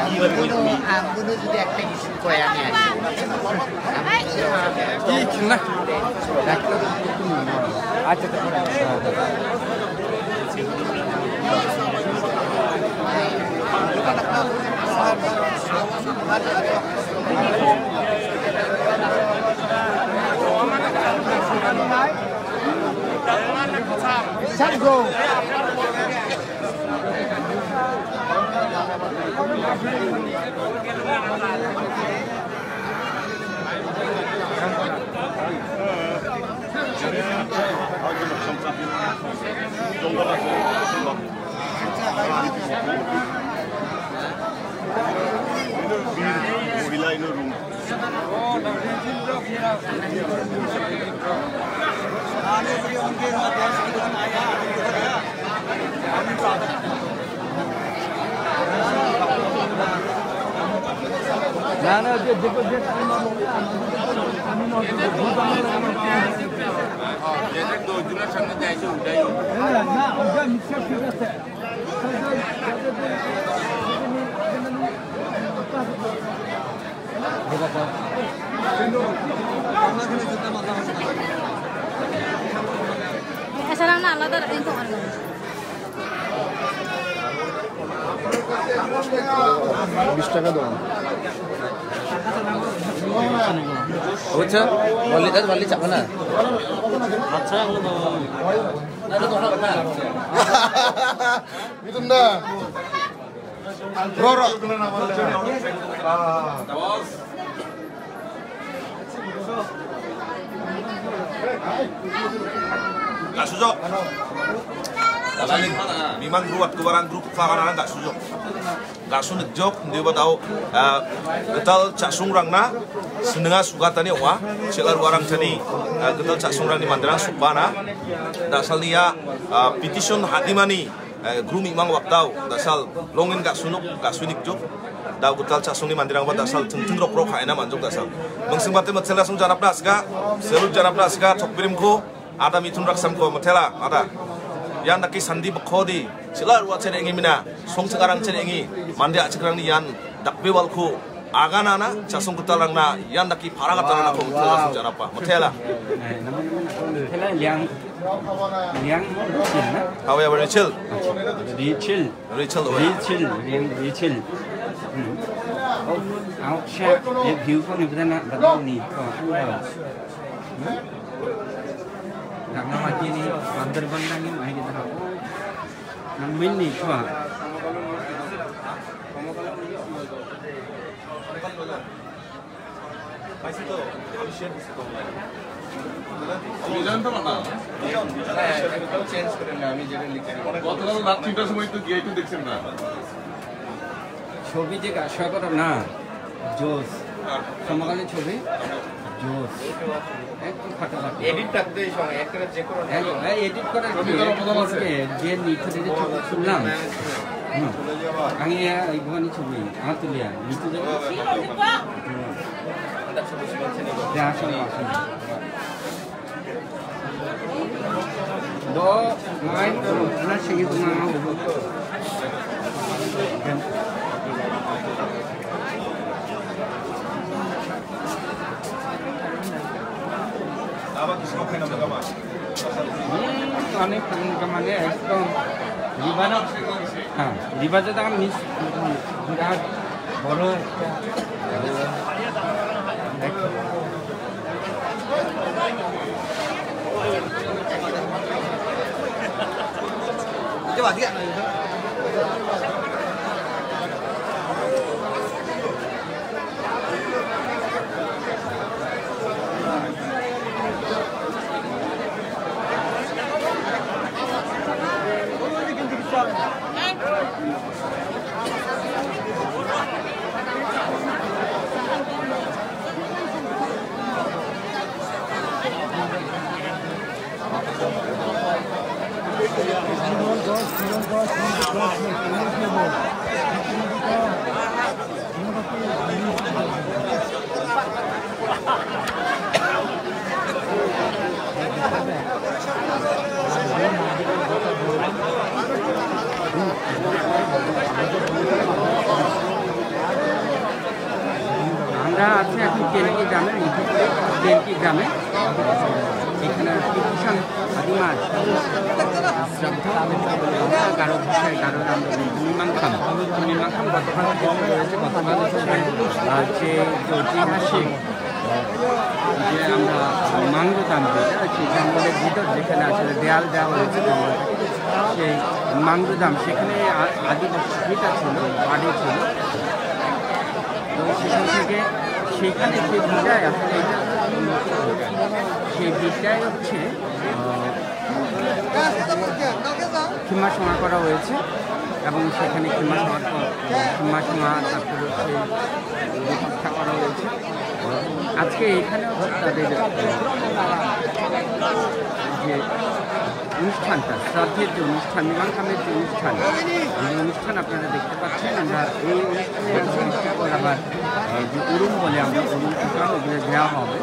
Ambuno, ambuno jodi ekta issue koi ami agi. Ki kinna? Acha, acha. Let's go. Asal na alada dah itu kan. বিশ টাকা দাও। বুঝছো? বললি তার বললি চাপো না। আচ্ছা, এগুলো দাও। মিঠুন দা। Roro. Gak sujok. Lalu, memang ruwet kebarang grup fakaran gak sujok. Gak sunik jok, dia ba tau, eh, getal chasung rangna, senenga sugatani oa, selar warang tani, eh, getal chasung rangni manderang supana, dasal nia, eh, petition hadimani, Eh, gru mimang waktau, dasal longin gak sunuk, gak sunik juk. Dau getal chasungni mandirangba dasal tengteng rok rok haina manjuk dasal. Mengsing bate metsela sung janapna asga, selut janapna asga, chokbirimko, ada mitun raksam ko metela, ada. Yang daki sandi bekodi, sila ruat cene engi mina, song sekarang cene engi, mandi acikrang ni yan, dakbe walko, aganana, chasung getal rangna, yan daki para getal rangna ko metela sung janapa, metela. Metela yang Liang Richel, na? Hawa ya Richel. Richel. Richel, oh, ya. Richel, Liang Richel. Hmm. Auk sha, ye view ko ni bidana badau ni ko anda. Dangna mati ni bandar bandang ni mai kita ko. Nang min ni ko. তুমি জানতে পারো না? হ্যাঁ, একদম চেঞ্জ করে না, আমি যেটা লিখছি। গতকাল রাত তিনটার সময় তো গিয়ে একটু দেখছেন না? ছবি যে আশা করো না, জোস। সমকালীন ছবি, জোস। একটু ফাটাফাটি। এডিট থাকতে এই সময়, একটা যে কোনো এক-, এই এডিট করার কি? ছবি তারা প্রধান আছে। এডিট করতে যে নিখুঁত এডিট ছবি তুললাম। হুম। আমি, আহ, এই ভবানী ছবি, আমার তুলিয়া, নিখুঁত এডিট। হুম। যা, আসুন, আসুন। Do, mai, na sigi tu na. হুম, অনেক মানে একদম রিভার, হ্যাঁ, রিভার যেটা আমি মিস, বিরাট বড় একটা। আমরা আছি এখন কেলকি গ্রামে, কেলকি গ্রামে। এখানে ত্রিপুরান আদিমা শ্রদ্ধা গারো ভাষায় গারো নাম মিমাংখাম। মিমাংখাম গতকাল থেকে শুরু হয়েছে, গতকাল থেকে, আহ, যে ঐতিহাসিক যে আমরা মাংরুদাম যেটা, সেই জঙ্গলের ভিতর যেখানে আসলে দেয়াল দেওয়া হয়েছে জঙ্গল থেকে, সেই মাংরুদাম সেখানে আ-, আদিবাসী ভিটা ছিল, বাড়ি ছিল। তো সেখান থেকে, সেখানে যে ভিটায় আসলে এটা, সেই ভিটায় হচ্ছে, আহ, ক্ষীরমা সমাধি করা হয়েছে এবং সেখানে ক্ষীরমা সমাধি করা, ক্ষীরমা সমাধি, তারপরে হচ্ছে প্রতিষ্ঠা করা হয়েছে। আজকে এখানে হচ্ছে তাদের যে অনুষ্ঠানটা, শ্রাদ্ধের যে অনুষ্ঠান, নিমাংখামের যে অনুষ্ঠান, এই অনুষ্ঠান আপনারা দেখতে পাচ্ছেন। আমরা এই অনুষ্ঠানে আছি, আবার, আহ, যে উরুম বলে আমরা উরুম প্রোগ্রাম, এগুলো দেওয়া হবে।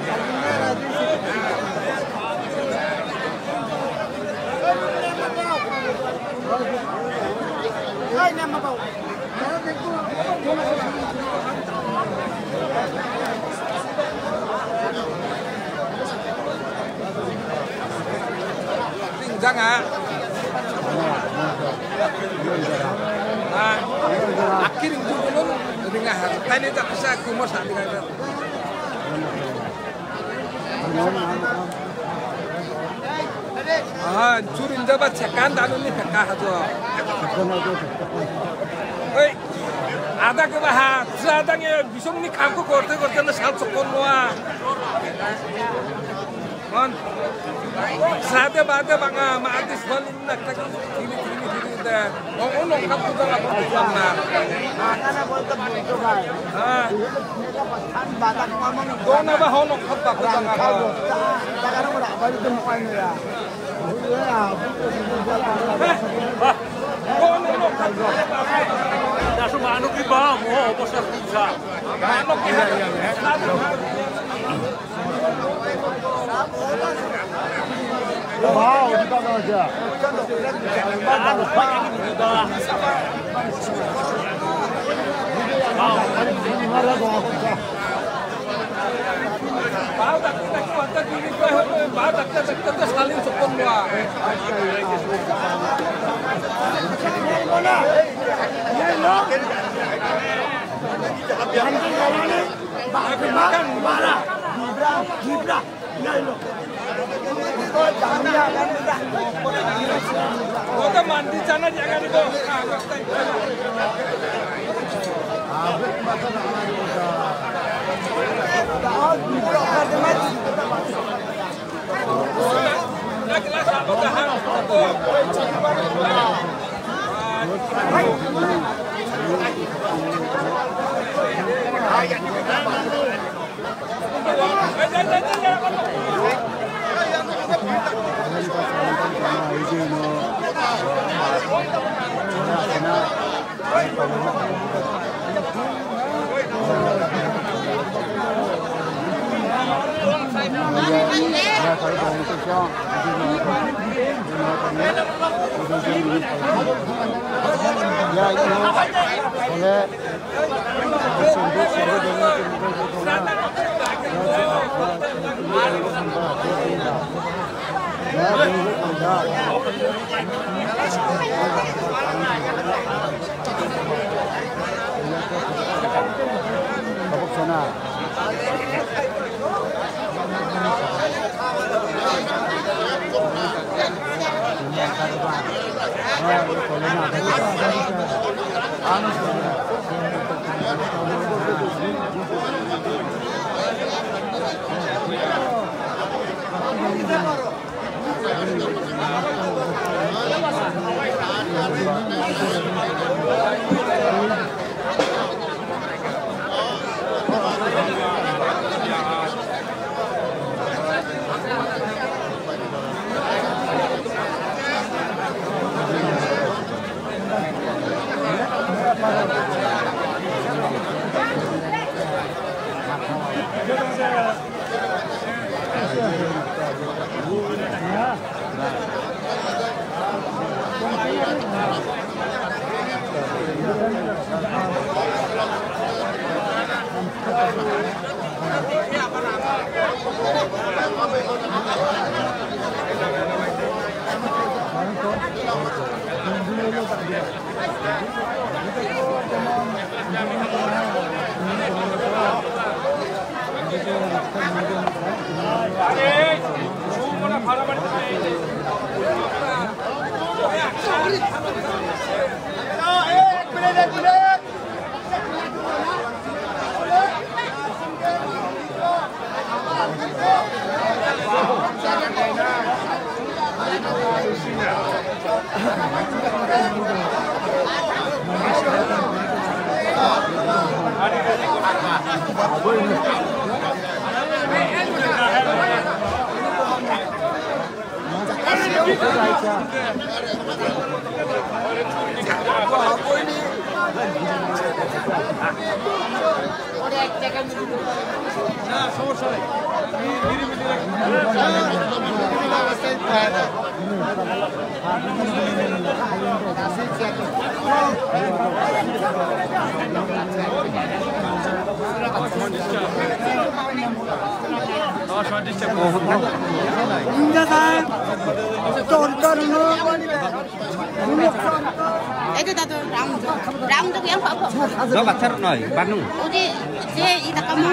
Ringjang, ah. Ah, akhir itu belum ringan. Tadi tak bisa kumur saat ringan. Ah, churin jaba chekan danu ni pekka hajo. Oi, ada ke baha, sadang ya bisong ni kamko korte korte na sal sokon noa. Mon, sade bade banga ma adis bal inna tak ini ini ini da. Oh, oh, no, kapu da kapu da na. Mana bolta bolta bhai. Ah. Kona ba hono khappa ko janga ba. Daso manu ki ba mo obo sa pizza. Manu ki. Kota mandi chana jaga ni ko. Itu tatu round, round yang apa? Do bacha noi, banu. Udi, je, ita kamu.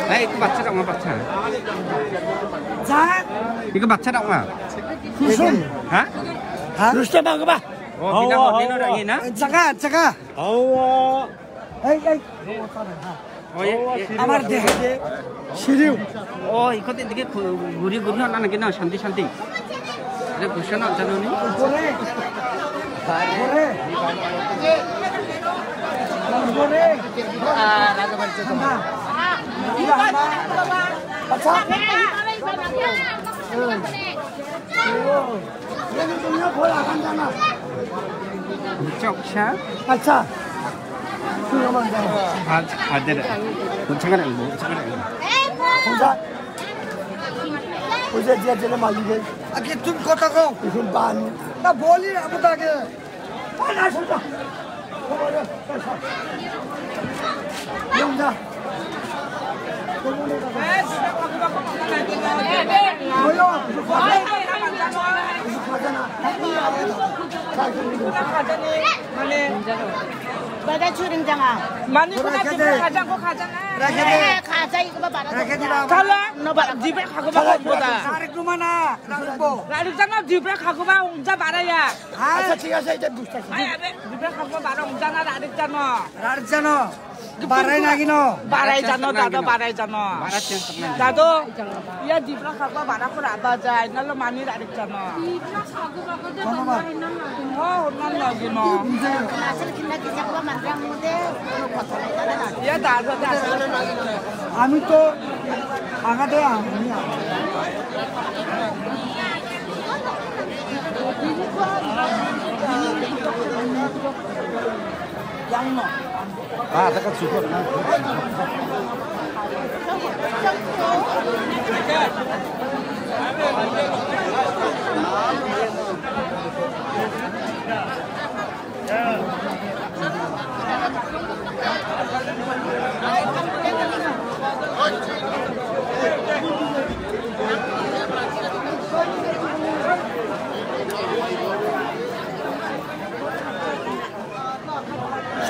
Eh, itu bacha dong, bacha. Itu bacha dong, ah. Kusum. Hah? Hah? Rustem apa? Oh, pinang, oh, pinang, oh, ini, nah. Jaga, jaga. Oh. Hei, hei. Oh, iya, iya. Amar dehe je siriu. Oh, ikot edike gu-, guri guri na nang kena shanti shanti. Ada kushana jano ni. Gore. Gore. Gore. Ah, raga baca tu. Hamba. Hamba. Baca. Hmm. Chokcha. Acha. Acha, ada. Kuchanga dong, kuchanga dong. Kucha. Kucha dia dia malu dia. Agi tum kota ko. Ikut ban. Na boli aku tak ke. Panas sudah. Kajani, mane. Bada churing janga. Mani kuna jibra kajang ko kajang. Rakete. Eh, kaja iko ba bara. Rakete ba. Kala, no bara. Jibra kago ba ko boda. Tarik rumah na, tarik bo. Tarik jana jibra kago ba ungja bara ya. Acha, thik ase, eta busta. Ai, abe, jibra kago ba bara ungja na tarik jana. Tarik jana. Barai nagino. Barai jano, dado barai jano. Dado, ia dibra khagua bara ko raba jai, nalo mani rarik jano. Oh, nan lagino. Ia dado, dado. আমি তো আগাতে আমি জানি না।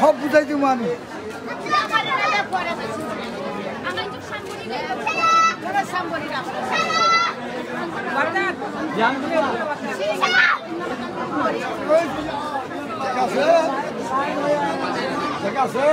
সব বুঝাই দিব আমি। ঠিক আছে, ঠিক আছে।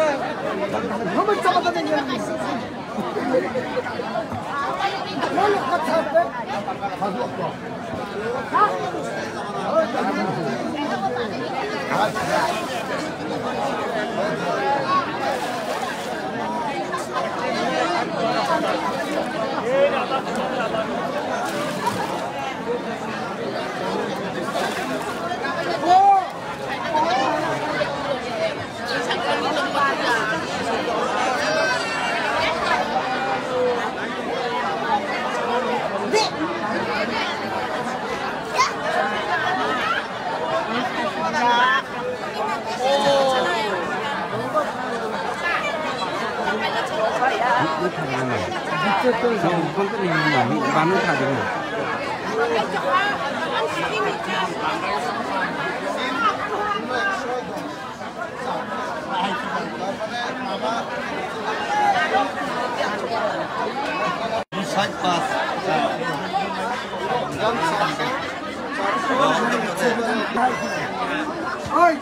Oi,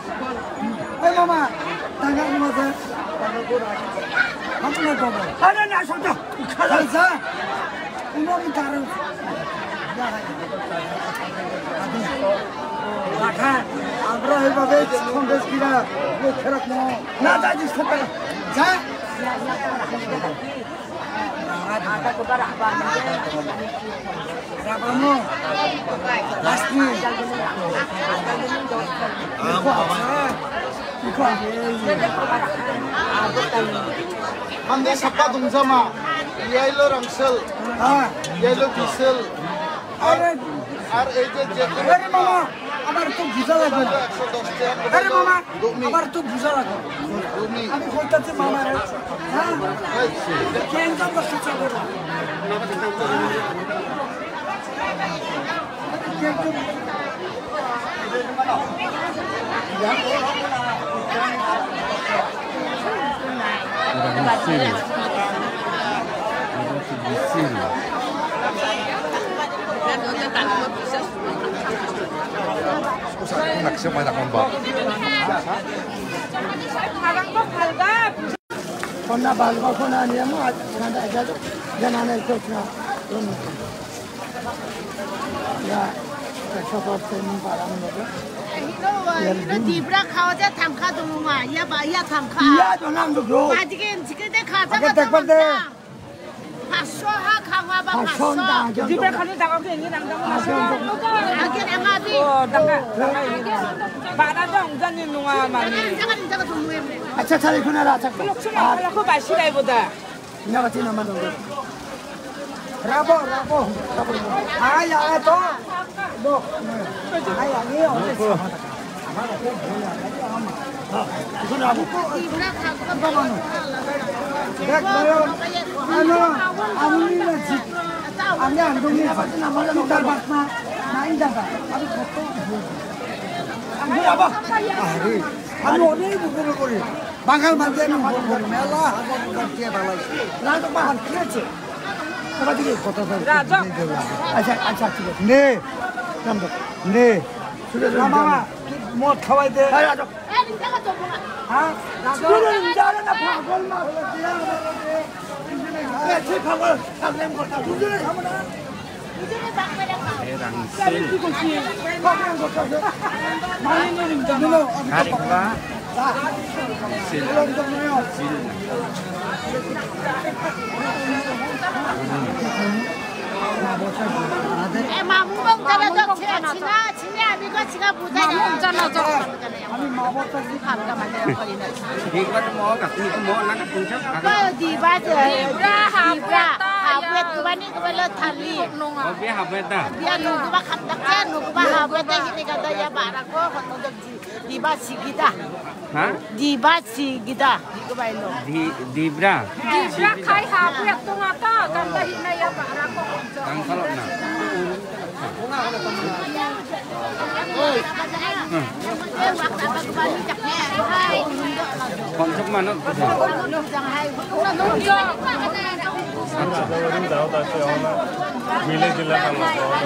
oi mama, tangga ni masa. Apa nak kau? Ada nak satu. Kalau sah, umur ni taruh. রাখা, আমরা এইভাবে সন্দেশ কিনা লক্ষ্য রাখবো। না, যা, যা, যা। রাখবো। রাখবো। Mande sapa dongjama, iyailo rangsel, iyailo bisel, আরে, আর এই যে, যে আরে মামা, আমার তো বুঝা লাগবে না। একশো দশ টাকা করে আরে মামা, দমি। আমার তো বুঝা লাগবে না। দমি। আমি কইতাছি মামা রে। হ্যাঁ? এই যে। কেন তো কষ্ট চাবে না? Kona balba kona niya mo, nanda aja to, janana ito na. Ya, ekso persen baram logo. Hino, hino dibra khawa ja thangkha dunga, ya ba, ya thangkha. Iya, donam dugro. Aji ke, jike de khaja. Age ba tekbar de. Thangkha. Paso ha khawa ba, paso. Paso da, aja. Dibra khani daga ke ini nang daga. Aja. Age ema di. Oh, daga. Bara dong, jani nunga mani. Jaga, jaga dunga em. Acha, chale khuna ra, acha. Lok suna, lok ko basi dai boda. Ina kati nama dong. Rabo, rabo, rabo. Ay, ay, to. Do. Ay, ay, ay. Isun rabo. Dek, bayo. Ano, ano ni na jit. Ani andong ni jit. Dar bat na. Na inda ba. Abi foto. আরে, আমি অনেক উপকার করি। বাঙাল মানুষ আমি উপকার করি। মেলা হাজার হাজার টিয়া বানাইছি। রাজা বাহান, ঠিক আছে? এবার দিকে কথা বল। রাজা। আচ্ছা, আচ্ছা, ঠিক আছে। নে। নাম ধর। নে। না, মামা, মদ খাওয়াই দে। হ্যাঁ, রাজা। হ্যাঁ? রাজা। পাগল, পাগল, পাগল, পাগল, পাগল। Dibra, Dibra, Habet, Habet, Kubani, Kubalo, Thali. Oh, be Habet da. Dia nunggu ba kap tak ya, nunggu ba Habet da, sini kata ya, barak ko, kono dek di, Diba Sigida. Ha? Diba Sigida, di ko ba ilo. Di, Dibra. Dibra kai Habet tu ngata, kata hina ya, barak ko. Tangkal na.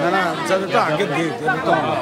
না, না, যাতে তো আগে দিয়ে, দিয়ে তো আমার।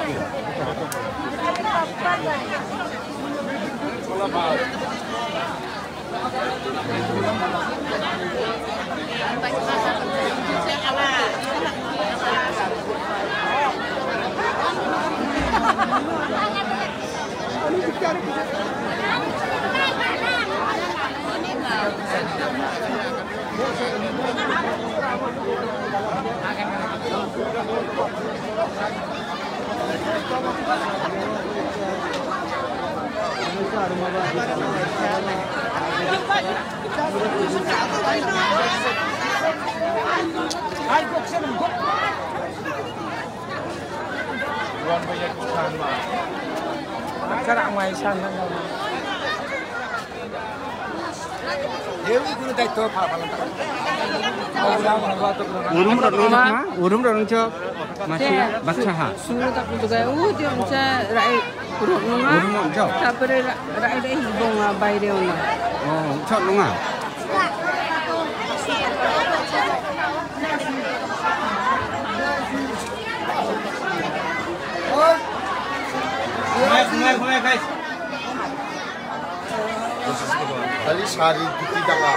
Urum rok nang ma? Urum rok nang chok. Masi bacha ha. Suru tak tu gaya. Uh, dia macam rai rok nunga. Urum rok chok. Tapere rai rai hibong ah bai de ona. Oh, chok nunga. Mulai, mulai, mulai, guys. Kali sari putih danga.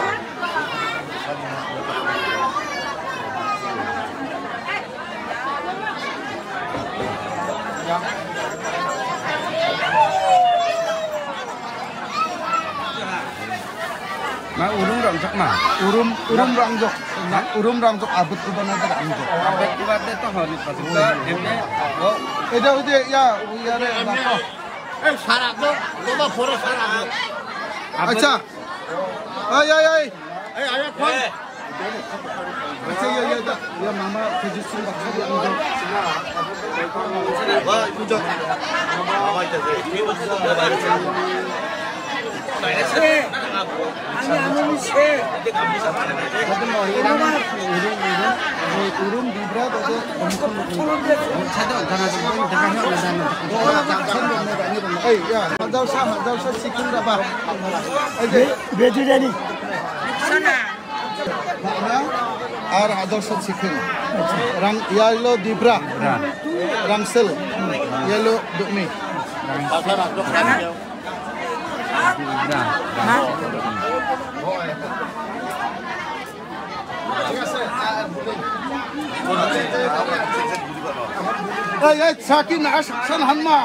Ma urum rangjak ma. Urum, urum rangjak. Ma urum rangjak abut kubana rangjak. Abut kubana to honi patu. Emne. Oh. Ede, ede, ya, ya re, napa? Eh, sara ko, loba poro sara ko. Acha. Ay, ay, ay. Eh, ayo, kon. Acha, ya, ya, ya. Ya, mama, kejut sing baksa dia. Wah, itu jok. Mama itu sih. Ini maksudnya. Ani anu ni se. Urum, urum, urum, urum dibra, tadi. Hey, ya, Hajausa, Hajausa, chicken berapa? Be-, vegetarian. Sana. Ar Hajausa chicken. Rang, yellow dibra. Rangsel. Yellow dukmi. Sana. এই, এই, চাকি না, সাকশন হানমা।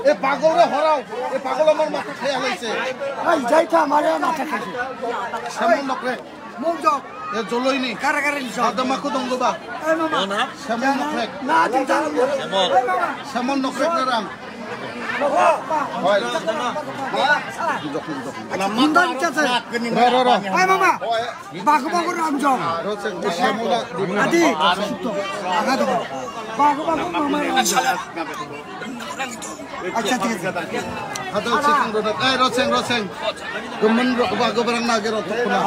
এই পাগলরে হরাও। এই পাগল আমার মাথা খাইয়া লাইছে। এই, যাইতা আমারে মাথা খাইছে। শ্যামল নকরে। মুখ যাও। এ জলইনি। কারে কারে নিছ? আদমাকু দঙ্গবা। এই মামা। শ্যামল নকরে। না, তুই জানো না। এই মামা। শ্যামল নকরে Narang. Ro, ro, ro. Bago, bago, ramjong. Adi. Bago, bago, mama, ramjong. Acha, thik ase. Hadal sikang ro, eh, roseng, roseng. Gumun ro, bago, barang nage ro, tukuna.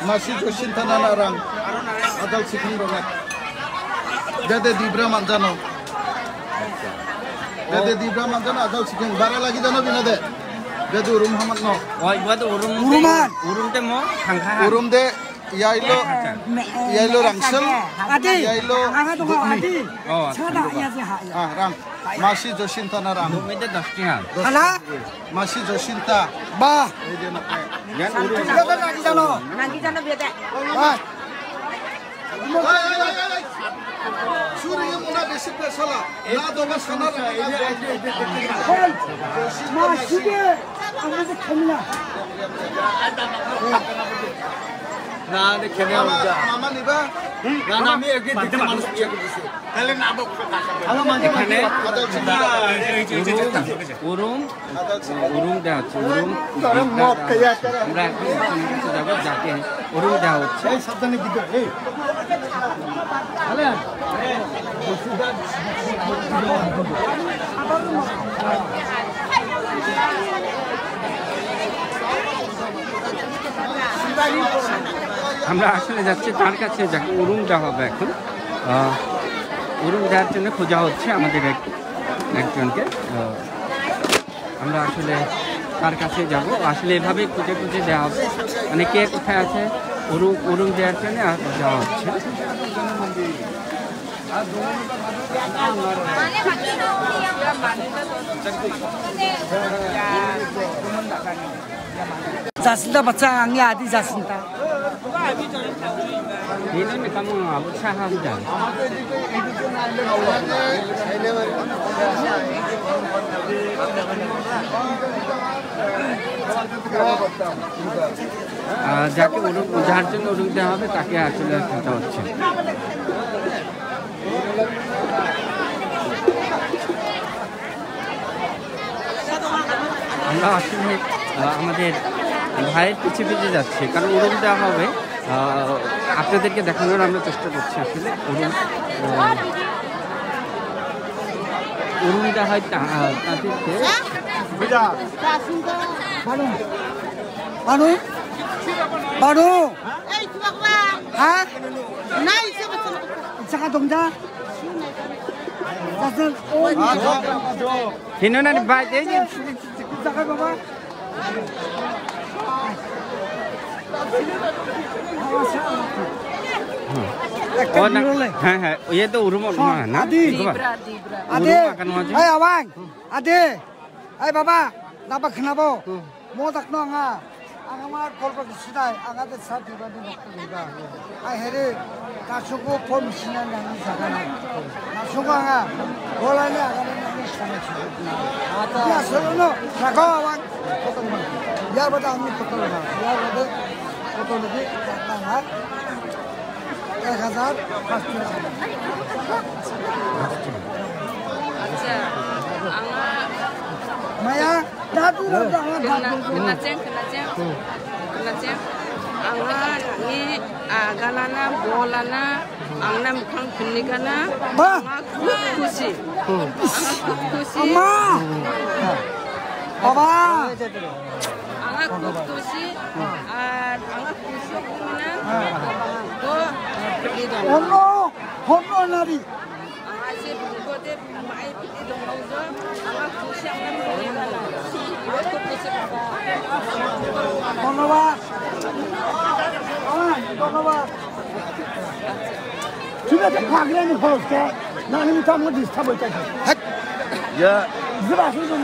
Masi josin tanana rang. Hadal sikang ro. Dede dibra manjano. Bede dibra manjana adal siking. Bara lagi jana bina de. Bede urum hamat no. Oh, iba tu urum. Uruman. Urum te mo, tangka. Urum de, yailo, yailo rangsel. Adi. Yailo. Anga tu adi. Oh, sana iya sih ha. Ah, rang. Masi Josinta na rang. Dumi de das tihan. Hala? Masi Josinta. Ba. Yan urum. Bede lagi jana. Lagi jana bede. Ba. Suri yang muna besi pesala. Na doba sana. Hei, ma sige, ang nasa kanya. Na, ni kanya udah. Mama ni ba? Na, na, mi agi dikit manusia gitu sih. Kalau nabok. এখানে উরুম, উরুম দেওয়া হচ্ছে, উরুম, আমরা এখন একজনের কাছে যাবো, যাকে উরুম দেওয়া হচ্ছে। আমরা আসলে যাচ্ছি তার কাছে, যাকে উরুম দেওয়া হবে এখন। আহ, উরুম দেওয়ার জন্য খোঁজা হচ্ছে আমাদের এক, একজনকে। আহ, আমরা আসলে তার কাছে যাব। আসলে এভাবেই খুঁজে খুঁজে দেওয়া হবে, মানে কে কোথায় আছে, উরুম, উরুম দেওয়ার জন্য আর যাওয়া হচ্ছে। Jasinta bacha angni adi jasinta. Ini ni kamu abu saha sudah. আহ, যাকে উরুম, যার জন্য উরুম দেওয়া হবে, তাকে আসলে খোঁজা হচ্ছে। আমরা আসলে, আহ, আমাদের ভাইয়ের পিছে পিছে যাচ্ছি, কারণ উরুম দেওয়া হবে। আহ, আপনাদেরকে দেখানোর আমরা চেষ্টা করছি আসলে। উরুম, আহ, উরুম দেওয়া হয় তা-, আহ, তাদেরকে। Baru? Baru? Ha? Saka dongja? Jasen, oh, Hino na ni bai de ni. Saka baba. Oh, na, ha, ha. Oh, ye to urumo ma na. Adi. Dibra, dibra. Adi. Urumo akan mo je. Hai, awang. Adi. Hai, baba. Napa kenapa? Mo dakno anga, anga ma kolpa kisinai, anga de sa diba de nokta diba. Ai here, ta suku pom sina nang sagana. Na suku anga, bola ni anga de nang sagana. Ya solo no, na ko awan, potong ma. Ya bada ami potong ma. Ya bada potong lagi, ya ta ha. এক হাজার পাঁচশো টাকা। আচ্ছা, anga Maya, dadu lo, dadu, kena, dadu. Kena ceng, kena ceng. Kena ceng. Anga ni, ah, galana, bolana, angna mukang kunikana. Ba. Anga khup khusi. Anga khup khusi. Ama. Baba. Anga khup khusi. Ah, anga khusi kumna. Go, pergi dong. Hono, hono nari. Anga se buko de mai pergi dong lo. Anga khusi anga pergi dong. Anga khup khusi baba. ধন্যবাদ। আমার ধন্যবাদ। ঠিক আছে, ফাগলামি করছে। না, আমি তো আমার ডিস্টার্ব হইতেছে। হ্যাঁ। ইয়া। বুঝতে পারছো তো?